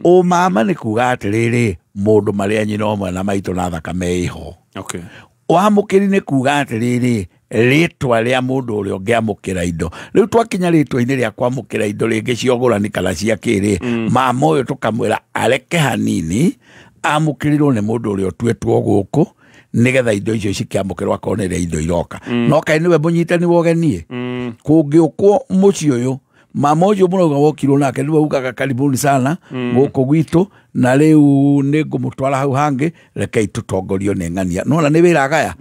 Ũmama nĩ kuga atĩrĩrĩ mũndũ marĩa nyina ũmwe na maitũ na thakame ĩho. Okay. Wamũkĩri nĩ kuga atĩrĩrĩ rĩtwa rĩa mũndũ ũrĩa ũngĩamũkĩra indo. Rĩu twakinya rĩtwa-inĩ rĩa kwamũkĩra indo rĩngĩ cia ũgũrani kana cia kĩrĩ mama ũyũ tũkamwĩra areke hanini amũkĩrirwo nĩ mũndũ ũrĩa ũtuĩtwo gũkũ nĩgetha indo icio cikĩamũkĩrwo akorwo nĩ rĩa indo iroka. No kaĩ nĩwe mũnyitani wa ũgeni kũngĩũkwo mũciĩ ũyũ mama ũcio mũrauga wokirwo nake nĩwe ugaga karibuni sana gũkũ gwitũ na rĩu nĩ ngũmũtwara hau hangĩ rekei tũtongorio nĩ ng'ania. Nona nĩ wĩra agaya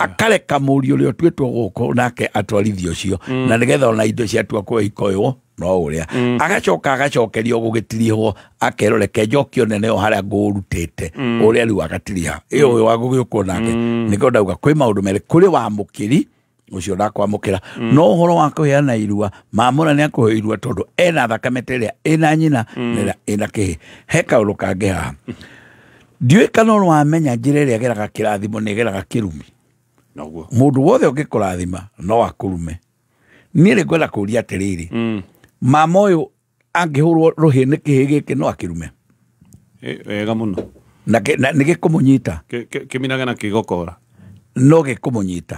akareka mũriũ ũrĩa ũtuĩtwo gũkũ nake atwarithie ũcio na nĩgetha ona indo ciatua kuoya ikoywo no ũrĩa agacoka agacokerio gũgĩtirihwo akerwo reke njokio nene o harĩa ngũrutĩte ũrĩa rĩu agatiriha ĩyo ũyũ wa gũgĩũkwo nake. Nĩkĩo ndauga kwĩ maũndũ merĩ, kũrĩ wamũkĩri ũcio ndakwamũkĩra no ũhoro wa kũheana irua mamũra nĩ akũhe irua tondũ ena thakame ta ĩrĩa ĩna nyina na ĩrĩa ĩna kĩhĩ. He kaũndũ kangĩ haha ndiũĩ kana ũrĩ wamenya njĩra ĩrĩa ĩgeraga kĩrathimo nĩ ĩgeraga kĩrumi. Mũndũ wothe ũngĩkũrathima no akũrume. Niĩ rĩ ngwenda kũũria atĩrĩrĩ mama ũyũ angĩhũrwo rũhĩ nĩ kĩhĩ gĩkĩ no akĩrume? Wega mũno. Na nĩ gĩkũmũnyita kĩminaga na kĩgokora no gĩkũmũnyita.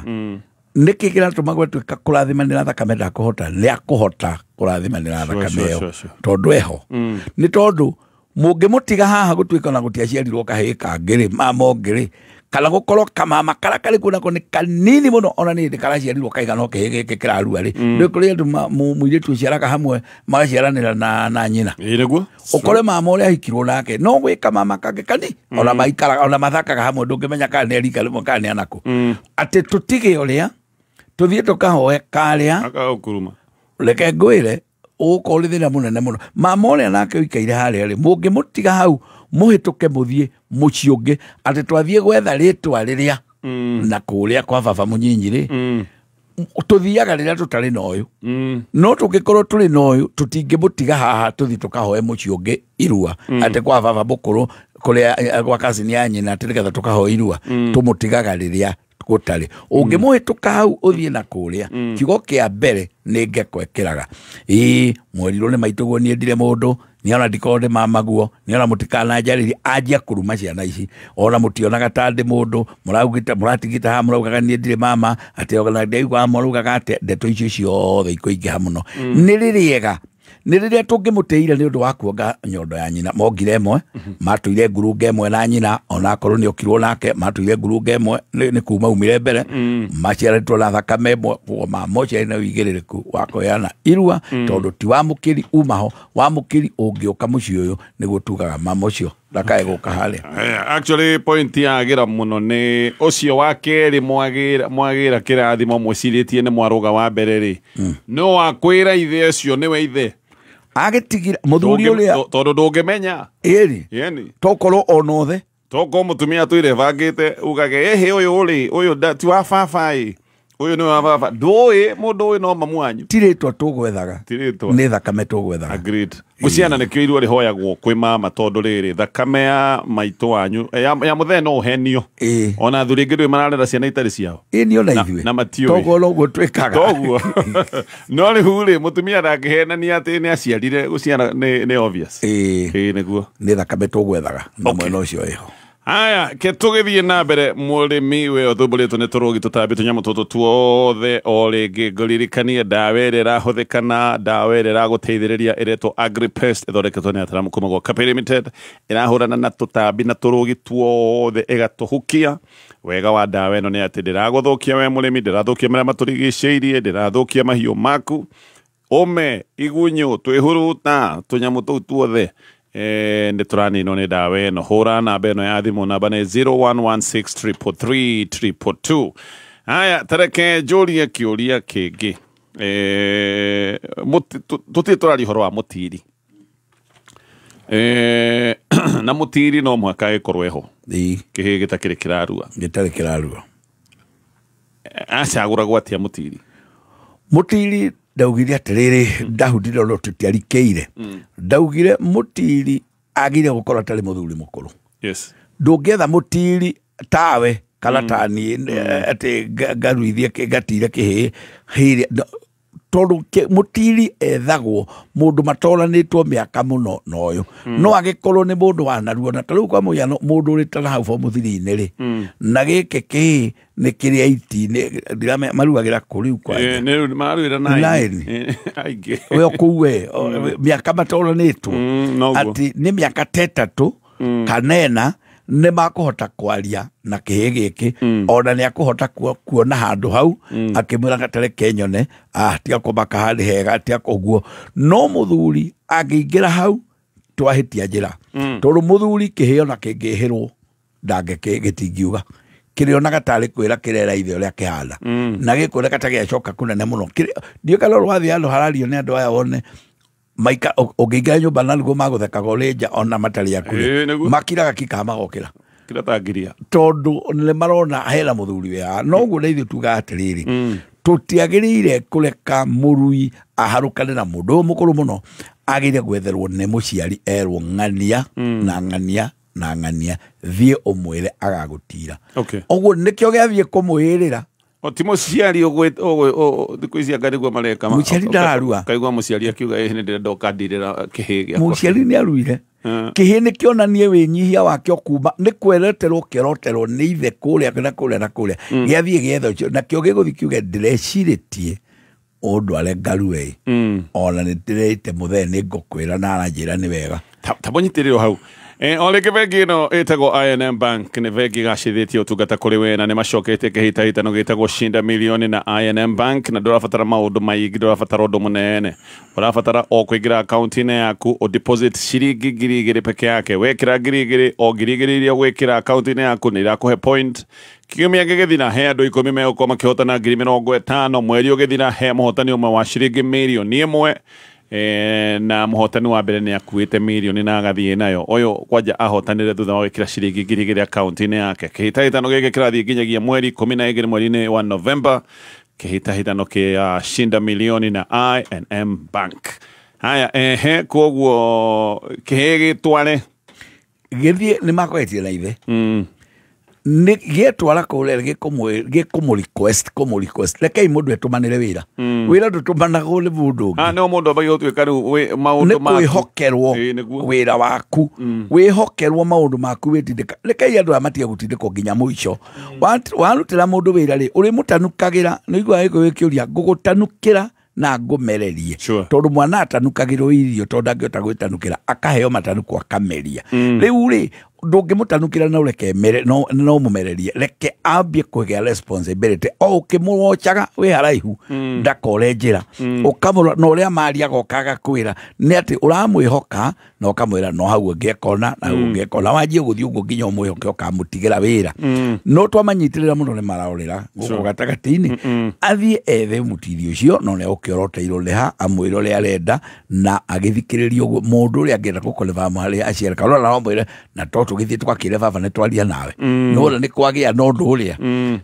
Nĩkĩ kĩratũma gwatuĩka kũrathimanĩra thakame ndakũhota nĩ akũhota kũrathimanĩra thakame ĩyo tondũ eho. Nĩ tondũ mũngĩmũtiga haha gũtuĩka ona gũtiaciarirwo kahĩĩ kangĩ rĩ mama ũngĩ rĩ kana gũkorwo kamama karĩa karĩ kuo nako nĩ kanini mũno ona nĩ hĩndĩ karaciarirwo kaigana o kĩhĩ gĩkĩ kĩrarua rĩ nĩ kũrĩ andũ mũirĩtu ũciaraga hamwe magaciaranĩra na nyina. Nĩguo ũkore mama ũrĩa ahikirwo nake no gwĩ kamama kangĩ kani ona maikaraga ona mathakaga hamwe ndũngĩmenya kana nĩ rika rĩmwe kana nĩ anakũ. Atĩ tũtige ũrĩa tũthiĩ tũkahoe karĩa akagũkuruma. Reke ngwĩre ũgũkorwo ũrĩ thĩna mũnene mũno. Mama ũrĩa nake ũikaire harĩa rĩ mũngĩmũtiga hau mũhĩtũke mũthiĩ mũciĩ ũngĩ atĩ twathiĩ gwetha rĩtwa rĩrĩa na kũrĩa kwa baba mũnyinyi rĩ tũthiaga rĩrĩa tũtarĩ na ũyũ no tũngĩkorwo tũrĩ na ũyũ tũtingĩmũtiga haha tũthiĩ tũkahoe mũciĩ ũngĩ irua atĩ kwa baba mũkũrũ kũrĩa gwa kazini ya nyina atĩ nĩgetha tũkahoe irua tũmũtigaga rĩrĩa gũtarĩ. Ũngĩmũhĩtũka hau ũthiĩ na kũrĩa kiugo kĩa mbere nĩ ngeko ĩkĩraga ĩĩ mwerirwo nĩ maitũguo niĩ ndire mũndũ nĩ ona ndikorwo ndĩ mamaguo nĩ ona mũtikananjarĩrie anjia kũruma ciana ici ona mũtionaga ta ndĩ mũndũ mũraugĩte mũratigĩte haha mũraugaga niĩ ndirĩ mama atĩ ona ndaiguaga mũraugaga atĩ ndeto icio ciothe ikũingĩha mũno. Nĩ rĩrĩega nĩ rĩrĩa tũngĩmũtĩire nĩ ũndũ wa kuonga nyondo ya nyina mongire ĩmwe matũire ngurunga ĩmwe na nyina onakorwo nĩ okirwo nake matũire ngurunga ĩmwe nĩ kuma umire mbere maciarĩtwo na thakame ĩmwe koguo mama ũcio arĩ na ũigĩrĩrĩku wa kũheana irua tondũ ti wamũkĩri umaho wamũkĩri ũngĩũka mũciĩ ũyũ nĩguo tugaga mama ũcio ndakae gũka harĩa. Actually point yagira mũno nĩ ũcio wa kerĩ mwagĩra kĩrathimo mwĩcirĩtie nĩ mwarũga wa mbere rĩ no wakwĩra ithe ũcio nĩwe ithe. Agĩtigire mũthuri ũrĩa Tondũ ndũngĩmenya. Ĩni. Yeni. Tokorwo onothe. Toko mũtumia atũire bangĩte ugage ĩhĩ ũyũ rĩ ũyũ ti wa baba ĩ ũyũ nĩ wa baba ndũĩ mũndũ ũyũ no mamu wanyu. Ti rĩtwa tũgwethaga. Ti rĩtwa. Nĩ thakame tũgwethaga. Agreed. Gũciana nĩkĩo irua rĩhoyagwo kwĩ mama tondũ rĩrĩ thakame ya maitũ wanyu ya mũthee no ũhenio. Ona athuri aingĩ ndũĩ mararera ciana itarĩ ciao. Ĩni ona ithuĩ. Na matiũĩ. Toguo noguo twĩkaga. Toguo. No rĩu rĩ mũtumia ndangĩhenania atĩ nĩ aciarire gũciara nĩ obvious. Ĩĩ nĩguo. Nĩ thakame tũgwethaga na mwena ũcio ĩho. Aya, ke tũgĩthiĩ na mbere mũrĩmi we ũthumbũrĩtwo nĩ tũrũgi tũtambi tũnyamũ tũtũ tuothe o rĩngĩ ngũririkanie ndawa ĩrĩa ĩrahũthĩka ndawa ĩrĩa ĩragũteithĩrĩria ĩretwo Agripest ĩthondeketwo nĩ ataramu kuma gwa Kapĩ Limited ĩrahũrana na tũtambi na tũrũgi tuothe ĩgatũhukia. Wega wa ndawa ĩno nĩ atĩ ndĩragũthũkia we mũrĩmi, ndĩrathũkia marĩa matũrigicĩirie, ndĩrathũkia mahiũ maku, ũme, igunyũ, twĩhuruta, tũnyamũ tũu tuothe nĩ tũraninwo nĩ ndawa ĩno. Hũra namba ĩno ya thimũ, namba nĩ 0116 333 222. Aya, tareke njũrie kĩũria kĩngĩ. Tũtirĩ tũraria ũhoro wa mũtiri. Na mũtiri no mũhaka ĩkorwo ĩho. Kĩhĩ gĩtakĩrĩ kĩrarua. Gĩtarĩ kĩrarua. Acagũragwo atĩa mũtiri? Mũtiri ndaugire atĩrĩrĩ ndahundire no tũtiarikĩire. Ndaugire mũtiri agire gũkorwo atarĩ mũthuri mũkũrũ. Yes. Ndũngĩetha mũtiri tawe kana taniĩ atĩ ngaruithie ngatire kĩhĩ hĩrĩ tondũ mũtiri ethagwo mũndũ matoranĩtwo mĩaka mũno na ũyũ. No agĩkorwo nĩ mũndũ wanaruo na ta rĩu kwa mũhiano mũndũ ũrĩ ta hau form 3-inĩ rĩ na gĩkĩ kĩhĩ nĩ kĩrĩa iti maruagĩra kũ rĩu kwanja. Nĩ maruĩra 9 aingĩ. We kũu we mĩaka matoranĩtwo atĩ nĩ mĩaka ta ĩtatũ kana ĩna nĩ makũhota kwaria na kĩhĩ gĩkĩ ona nĩ akũhota kuona handũ hau akĩmwĩra gatareke nyone tiga kũmaka handũ hega tiga ũguo. No mũthuri angĩingĩra hau twahĩtia njĩra tondũ mũthuri kĩhĩ ona kĩngĩhĩrwo ndangĩgĩtingiuga kĩrĩonaga tarĩ kwĩra kĩrera ithe ũrĩa kĩhana na gĩkwĩra ta gĩacoka kũnene mũno. Ndiũĩ kana ũrĩ wathiĩ handũ harario nĩ andũ aya wone maika ũngĩingĩra nyũmba na nĩguo magũthekaga ũrĩ nja ona matarĩ akuhĩ makiraga kikaha magokĩra kĩratangiria tondũ nĩ marona hena mũthuri wĩ haha. No ũguo na ithuĩ tugaga atĩrĩrĩ tũtiagĩrĩire kũreka mũrui aharũkane na mũndũ ũyũ mũkũrũ mũno, agĩrĩire gwetherwo nĩ mũciari erwo ng'ania na ng'ania na ng'ania thiĩ ũmwĩre agagũtira. Ũguo nĩkĩo gĩathiĩ kũmwĩrĩra. Ti mũciari thikũ ici anga nĩguo mareka. Mũciari ndararua. Kaigua mũciari akiuga ĩhĩ nĩ ndĩrenda ũkandirĩra kĩhĩ gĩakwa. Mũciari nĩ aruire. Kĩhĩ nĩ kĩonanie wĩnyihia wakĩo kuma nĩ kwereterwo kĩroterwo nĩ ithe kũrĩa na kũrĩa na kũrĩa. Gĩathiĩ gĩetha ũcio nakĩo gĩgũthiĩ kiuge ndĩrecirĩtie ũndware ngarue ona nĩ ndĩrĩte mũthee nĩ ngũkwĩra na aranjĩra nĩ wega. Ta mũnyitĩrĩrwo hau. O rĩngĩ bengi ĩno ĩtagwo I&M Bank nĩ bengi ĩgacĩrithĩtie ũtungata kũrĩ we na nĩ macoketie kĩhĩtahĩtano gĩtagwo Shinda Milioni na I&M Bank na ndũrabatara maũndũ maingĩ, ndũrabatara ũndũ mũnene, ũrabatara o kũingĩra akaunti-inĩ yaku o deposit ciringi 2,000 peke yake. Wekĩra 2,000 o 2,000 iria ũgwĩkĩra akaunti-inĩ yaku nĩ irakũhe point. Kiumia gĩgĩthira he andũ 10 megũkorwo makĩhotana 50,000, mweri ũgĩthira he mũhotani ũmwe wa ciringi 1,000,000. Na mũhotani wa mbere nĩ akuĩte mirioni na agathiĩ nayo. Ũyũ kwanja ahotanire thutha wa gwĩkĩra ciringi 2,000 akaunti-inĩ yake. Kĩhĩtahĩtano gĩkĩ kĩrathiĩ nginyagia mweri 12 mweri-inĩ wa Novemba. Kĩhĩtahĩtano kĩa Shinda Milioni na I&M Bank. Haya, ehe, koguo kĩhĩ gĩtware gĩthiĩ nĩ makoetie na ithe nĩ gĩetwara kũrĩa gĩkũmũ request rekei mũndũ etũmanĩre wĩra. Wĩra ndũtũmanagwo nĩ mũndũ ũngĩ. No mũndũ ambagia gũtuĩka rĩu maũndũ maku nĩ kwĩhokerwo wĩra waku, wĩhokerwo maũndũ maku wĩtindĩka. Rekei andũ aya matige gũtindĩkwo nginya mũico. Warutĩra mũndũ wĩra rĩ ũrĩmũtanukagĩra, nĩ ũiguaga gĩkũyũ gĩkĩũria ngũgũtanukĩra na ngũmererie. Tondũ mwana atanukagĩrwo irio tondũ ndangĩhota gwĩtanukĩra akaheo matanuko akameria. Rĩu rĩ Ndũngĩmũtanukĩra na ũreke mere no mũmererie, reke ambie kũgĩa responsibility o ũkĩmũwocaga wĩ haraihu ndakore njĩra, ũkamũrora na ũrĩa mariaga ũkaga kwĩra nĩ atĩ ũramwĩhoka na ũkamwĩra no hau ũngĩekona na hau ũngĩekona, wanjie gũthiĩ ũguo nginya ũmwĩhoke ũkamũtigĩra wĩra. No twamanyitĩrĩra mũno nĩ maraũrĩra gũkũ gatagatĩ-inĩ, athiĩ ethe mũtiri ũcio na ũrĩa ũkĩoroteirwo nĩ ha amwĩre ũrĩa arenda na agĩthikĩrĩria ũguo mũndũ ũrĩa angĩenda gũkonĩbamu harĩa aciara kana ona no amwĩre na to tũgĩthiĩ tũgakĩre baba nĩ twaria nawe, nĩwona nĩ kwagĩa na ũndũ ũrĩa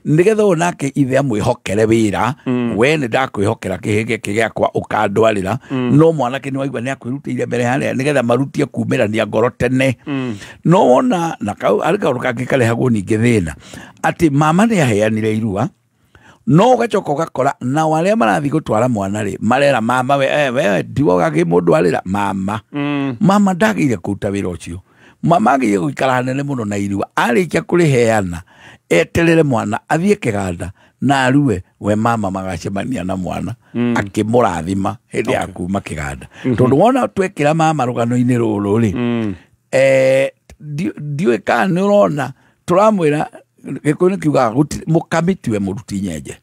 nĩgetha ũyũ nake ithe amwĩhokere wĩra, we nĩ ndakwĩhokera kĩhĩ gĩkĩ gĩakwa ũkandwarĩra, no mwanake nĩ waigua nĩ akwĩrutĩire mbere harĩa nĩgetha marutie kumĩrania ngoro tene. No wona na kau arĩ kaũndũ kangĩ karehagwo ningĩ thĩna atĩ mama nĩ aheanire irua, no ũgacoka ũgakora nao arĩa marathiĩ gũtwara mwana rĩ marera mama we we ndiwe ũgakĩmũndwarĩra mama. Mama ndagĩire kũruta wĩra ũcio, mama agĩire gũikara hanene mũno na irua, arĩkia kũrĩheana eterere mwana athiĩ kĩganda na arue, we mama magacemania na mwana akĩmũrathima hĩndĩ ya kuma kĩganda. Tondũ wona twekĩra mama rũgano-inĩ rũrũ rĩ, ndiũĩ kana nĩ ũrona tũramwĩra Gĩkũyũ nĩ kiugaga mũkami tiwe mũruti nyenje.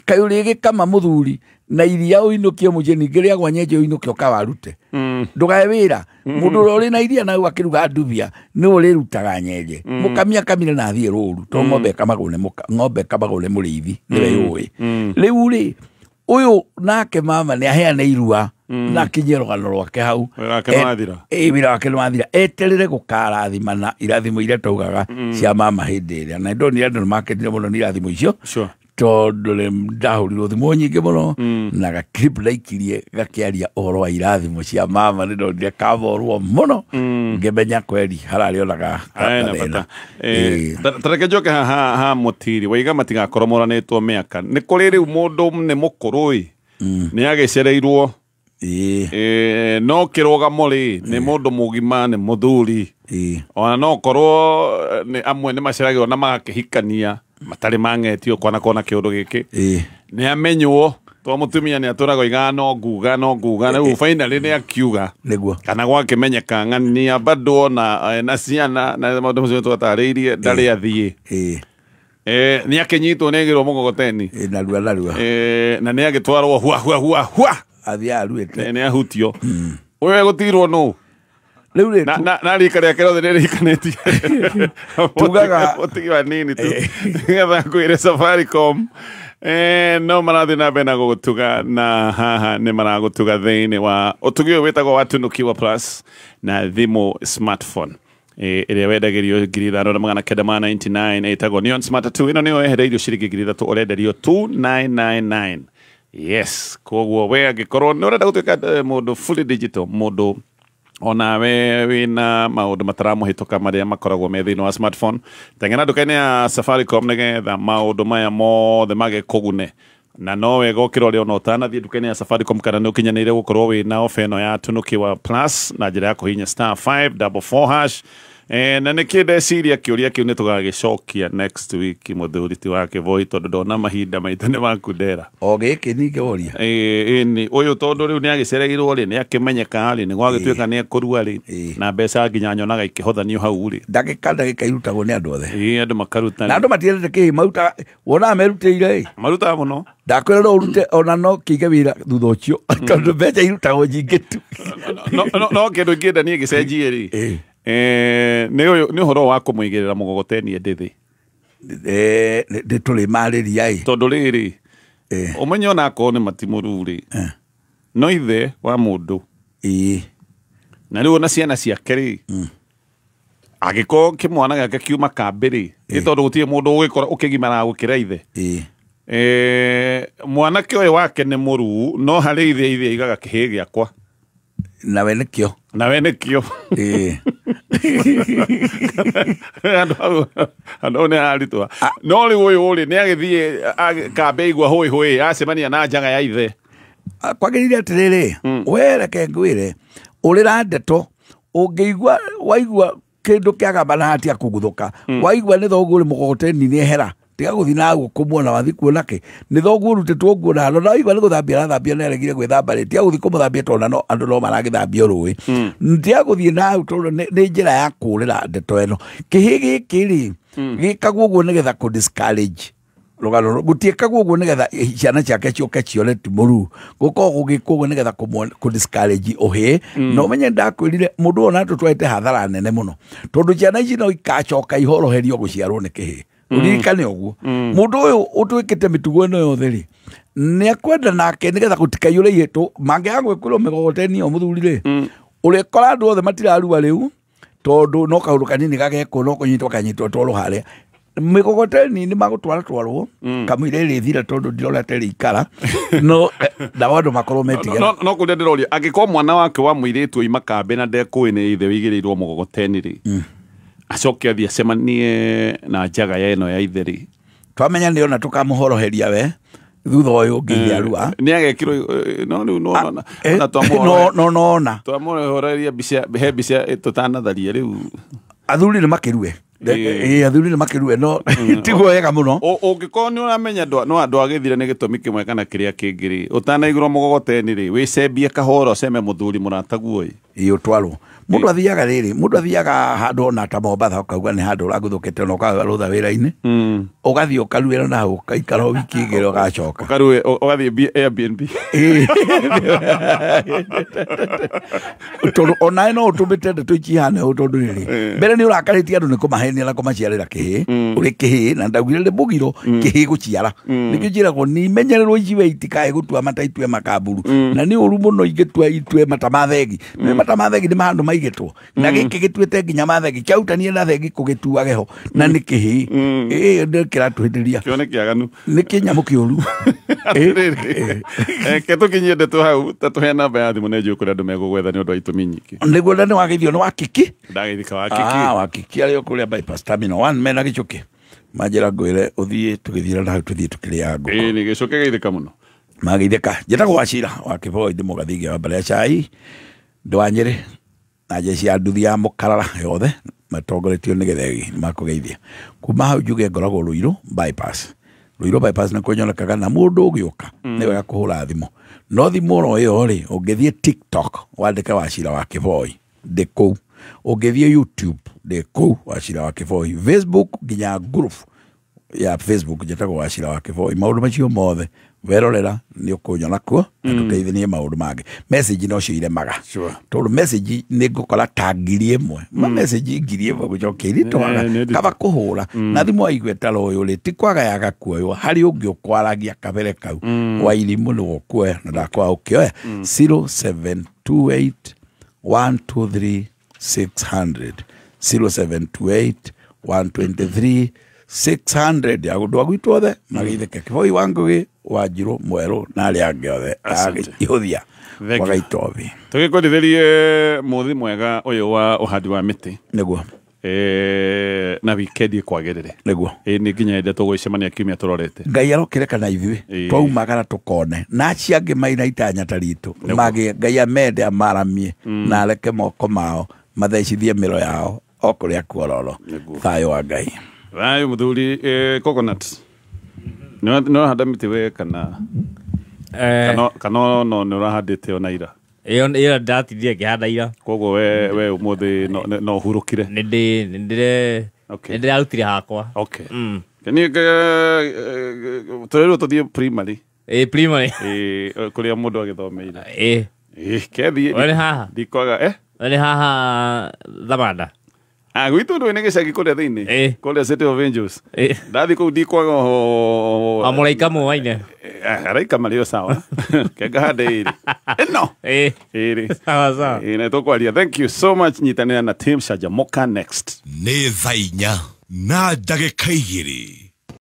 Kaĩ ũrĩgĩkama mũthuri na iria ũinũkie mũciĩ ningĩ rĩagwa nyenje ũinũke ũkawarute, ndũgae wĩra. Mũndũ ũrĩa ũrĩ na iria na akĩruga ndubia nĩwe ũrĩrutaga nyenje. Mũkami akamire na athiĩ rũru tondũ ng'ombe ĩkamagwo nĩ mũrĩithi nĩwe yũĩ. Rĩu rĩ ũyũ nake mama nĩ aheane irua na akinyie rũgano rwake hau, wĩra wake nĩ wathira, eterere gũkarathimana irathimo iria twaugaga cia mama hĩndĩ ĩrĩa, na ndonire andũ nĩ makenire mũno nĩ irathimo icio, tondũ rĩ ndahũrirwo thimũ nyingĩ mũno na gaclip ndaikirie gakĩaria ũhoro wa irathimo cia mama, nĩ ndonire kaborwo mũno ngĩmenya kweri hararĩ ona gathĩna. Tareke njoke ha mũtiri waiga matigakorwo moranĩtwo mĩaka, nĩ kũrĩ rĩu mũndũ nĩ mũkũrũ ĩ nĩ agĩcereirwo no kĩrũgamo rĩ nĩ mũndũ mũgima nĩ mũthuri, ona no korwo amwe nĩ maceragĩrwo na magakĩhikania matarĩ mang'etio kwana kona kĩũndũ gĩkĩ nĩ amenywo to mũtumia nĩ atũraga oigaga no nguga no nguga, rĩu finally nĩ akiuga nĩguo kana gwakĩmenyeka ng'ania bado na ciana na maũndũ macio twatarĩirie ndarĩ athiĩ nĩ akĩnyitwo nĩ aigĩrwo mũgogoteni narua narua na nĩ agĩtwarwo hua hua hua hua athiĩ aruĩte nĩ ahutio ũyũ egũtigirwo nũ rĩu rĩ na rika rĩake rĩothe nĩ rĩikanĩtie tugaga ũtigi nini tu nĩgetha ngwĩre Safaricom no marathiĩ na mbere na gũgũtuga na haha nĩ maragũtuga thĩinĩ wa ũtugi ũyũ wĩtagwo wa Tunukiwa Plus na thimũ smartphone ĩrĩa wendagĩrio 5999 ĩtagwo Neon Smart 2 ĩno nĩyo yehereirio ciringi 3000 ũrenderio 2999. Yes, koguo we angĩkorwo nĩ ũrenda gũtuĩka mũndũ fully digital, mũndũ onawe wĩna maũndũ mataramũhĩtũka marĩa makoragwo me thĩinĩ wa smartphone, teng'era nduka-inĩ ya Safaricom nĩgetha maũndũ maya mothe magĩkũgune. Na no wega ũkĩra ũrĩa ona ũtanathiĩ nduka-inĩ ya Safaricom kana nĩ ũkinyanĩire gũkorwo wĩna ofa ĩno ya Tunukiwa Plus na njĩra ya kũhihinya *544#. Na nĩkĩ ndeciria kĩũria kĩu nĩ tũgagĩcokia next week mũthuri ti wa Kĩboi tondũ ndona mahinda maitũ nĩ makundera. O gĩkĩ ningĩ woria. Ĩni ũyũ tondũ rĩu nĩ agĩcereirwo rĩ nĩ akĩmenyeka rĩ nĩ gwagĩtuĩka nĩ ekũrua rĩ na mbeca nginya nyonaga ikĩhothanio hau rĩ. Ndagĩka ndagĩka irutagwo nĩ andũ othe. Ĩĩ andũ makaruta. Na andũ matiendete kĩĩ marutaga wonaga merutĩire ĩ. Marutaga mũno. Ndakwĩra no ũrute ona no kĩige wĩra thutha ũcio tondũ mbeca irutagwo nyingĩ tu. No kĩndũ ingĩenda niĩ gĩcenjie rĩ. Nĩ ũhoro wa kũmũigĩrĩra mũgogoteni ndĩthĩ nĩ tũrĩ marĩria ĩ tondũ rĩrĩ ũmenye ona akorwo nĩ matimũru rĩ no ithe wa mũndũ na rĩu ona ciana ciake rĩ angĩkorwo kĩmwana gĩake kiuma kambĩ rĩ nĩ tondũ gũtirĩ mũndũ ũgĩkora ũkĩgimara gũkĩra ithe mwanake ũyũ wake nĩ mũruu no harĩ ithe ithe aigaga kĩhĩ gĩakwa nawe nĩkĩo nawe nĩkĩo andũ nĩ aritũha no rĩu ũyũ rĩ nĩ agĩthiĩ kambĩ aigua hũĩ hũĩ acemania na njaga ya ithe kwagĩrĩire atĩrĩrĩ we reke ngwĩre ũrĩra ndeto ũngĩigua waigua kĩndũ kĩagamba na hatia kũguthũka waigua nĩ thoguo rĩ mũgogoteni nĩ ehera Tiga guthi na kumuona wathi kuona ki ni thoguo rutitwo nguo na no igua ni guthambia arathambia na aregire gwithamba ri tiga guthi kumuthambia tondũ no andu no maragithambio rũĩ tiga guthii na hau tondũ nĩ njĩra ya kũrĩra ndeto ĩno kĩhĩ gĩkĩ rĩ gĩkagwo ũguo nĩgetha kũ discourage rũgano gũtiĩkagwo ũguo nĩgetha ciana ciake ciũke cione ti mũruu gũkoragwo gũgĩkwo ũguo nĩgetha kũ discourage ũhĩĩ na ũmenye ndakwĩrire mũndũ ona tũtwarĩte hathara nene mũno tondũ ciana ici no ikacoka ihoroherio gũciarwo nĩ kĩhĩĩ uririkane ũguo mũndũ ũyũ ũtwĩkĩte mĩtugo ĩno yothe rĩ nĩekwenda nake nĩgetha gũtikaiyũre ihĩtũ mangĩaga gwĩkĩrwo mĩgogoteni o mũthuri rĩ ũrĩkora andũ othe matirarua rĩu tondũ no kaũndũ kanini gagekwo no kũnyitwo kanyitwo twarwo harĩa mĩgogoteni nĩ magũtwara twarwo kamũira ĩrĩthira tondũ ndirona ta ĩrĩikara no nao andũ makorwo metigĩra no kũrĩa ndĩroria angĩkorwo mwana wake wa mũirĩtu oima kambĩ na ndekũĩ nĩ ithe wĩigĩrĩirwo mũgogoteni rĩ acoke athiĩ acemanie na njaga ya ĩno ya ithe rĩ twamenya nĩ ona tũkamũhoroheria we thutha ũyũ ũngĩ arua nĩ agekirwo no rĩu no no nona twamũhoroheria mbica he mbica tũtanatharia rĩu athuri nĩ makĩrue athuri nĩ makĩrue no tiguo wega mũno ũngĩkorwo nĩ ũramenya no andũ agĩthire nĩ gĩtũmi kĩmwe kana kĩrĩa kĩngĩ rĩ ũtanaigũrwo mũgogoteni rĩ wĩcembie kahora ũceme mũthuri mũrataguo ĩ ũtwarwo mũndũ athiaga rĩrĩ mũndũ athiaga handũ ona ta Mombatha ũkauga nĩ handũ ũraguthũkĩte na ũkaga rũtha wĩra-inĩ ũgathiĩ ũkaruĩra na hau ũkaikara wiki igĩrĩ ũgacoka ũkarue ũgathiĩ Airbnb tondũ onawe no ũtũmĩte ndeto ici ihane ũũ tondũ rĩrĩ mbere nĩ ũrakarĩtie andũ nĩ kũmahenia na kũmaciarĩra kĩhĩ ũrĩ kĩhĩ na ndaugire nĩ mũgiro kĩhĩ gũciara nĩkĩo njĩragwo nĩ imenyererwo ici we itikae gũtua mata itue makamburu na nĩ ũru mũno ingĩtua itue mata ma thegi nĩ mata ma thegi nĩ handũ maigĩtwo na gĩkĩ gĩtuĩte nginya ma thegi kĩautanie na thegi kũgĩtuage ho na nĩ kĩhĩ ĩ nĩ kĩratũhĩtĩria kĩo nĩ kĩaganu nĩ kĩnyamũ kĩũru ke tũkinyie ndeto hau ta tũhe namba ya thimũ nĩ njũĩ kũrĩa andũ megũgwetha nĩ ũndũ wa itũmi nyingĩ nĩguo na nĩ wageithio nĩ Wakiki ndageithĩka Wakiki Wakiki arĩ o kũrĩa bypass terminal 1 mena gĩcũkĩ manjĩra ngwĩre ũthiĩ tũgĩthiĩra na hau tũthiĩ tũkĩrĩaga ngũkũ ĩĩ nĩ gĩcũkĩ geithĩka mũno mageithĩka njĩtagwo Wachira wa Kĩboi ndĩ mũgathingia wa mbere ya cai ndĩ wa Nyĩrĩ na jeshi ya nduthi ya mũkarara yothe matongoretio nĩ Gĩthegi makũgeithia kuma hau njuge ngoragwo Ruiru bypass Ruiru bypass nĩkuo nyonekaga na mũndũ ũgĩũka nĩ wega kũhũra thimũ no thimũ oro ĩyo rĩ ũngĩthiĩ TikTok wandĩke Wachira wa Kĩboi ndĩ kũu ũngĩthiĩ YouTube ndĩ kũu Wachira wa Kĩboi Facebook nginya group ya Facebook njĩtagwo Wachira wa Kĩboi maũndũ macio mothe werorera nĩ ũkũnyona kuo na tũteithanie maũndũ mangĩ message no cio iremaga tondũ message nĩ ngũkora ta 1000 ma message 1000 gũcokia iritwaga kaba kũhũra na thimũ aigue ta ũyũ rĩ ti kwaga yaga kuoywo harĩ ũngĩ ũkwaragia kabere kau wa irimũ nĩwe ũkuoya na ndakwaga ũkĩoya 0728 123 600 0728 123 600 ya andũ a gwitũ othe mageithĩke Kĩboi wa Ngũgĩ wa Njirũ Mwerũ na arĩa angĩ othe agĩihũthia wa Gaitobi tũgĩkwendithĩrie mũthĩ mwega ũyũ wa ũhandi wa mĩtĩ nĩguo na wikendi ĩkwagĩrĩre nĩguo nĩ nginya hĩndĩ tũgũcemania kiumia tũrorete Ngai arokĩreka na ithuĩ twaumagara tũkone na acio angĩ maina itanya ta ritũ magĩe Ngai amende amaramie na areke moko mao mathecithie mĩro yao o kũrĩa kuororo thayũ wa Ngai thayũ mũthuri coconut nĩ ũrahanda mĩtĩ we kana kana no nĩ ũrahandĩte ona ira ĩyo ndatindire ngĩhanda ira koguo we ũmũthĩ no ũhurũkire nĩ ndĩrarutire hakwa niĩ tũrĩrwo tũthiĩ primary ĩ primary kũrĩa mũndũ agĩthomeire ĩ kethiĩ we nĩ haha ndikwaga we nĩ haha Thamanda gwitũ ndũĩ nĩ gĩcagi kũrĩa thĩinĩ kũrĩa City of Angels ndathiĩ kũu ndikwaga mũraika mũwaine araika marĩ o sawa kengahande ĩrĩ ĩno ĩrĩ sawa sawa na tũkwaria thank you so much nyitanĩra na team Canjamuka next nĩ thaa 4:02.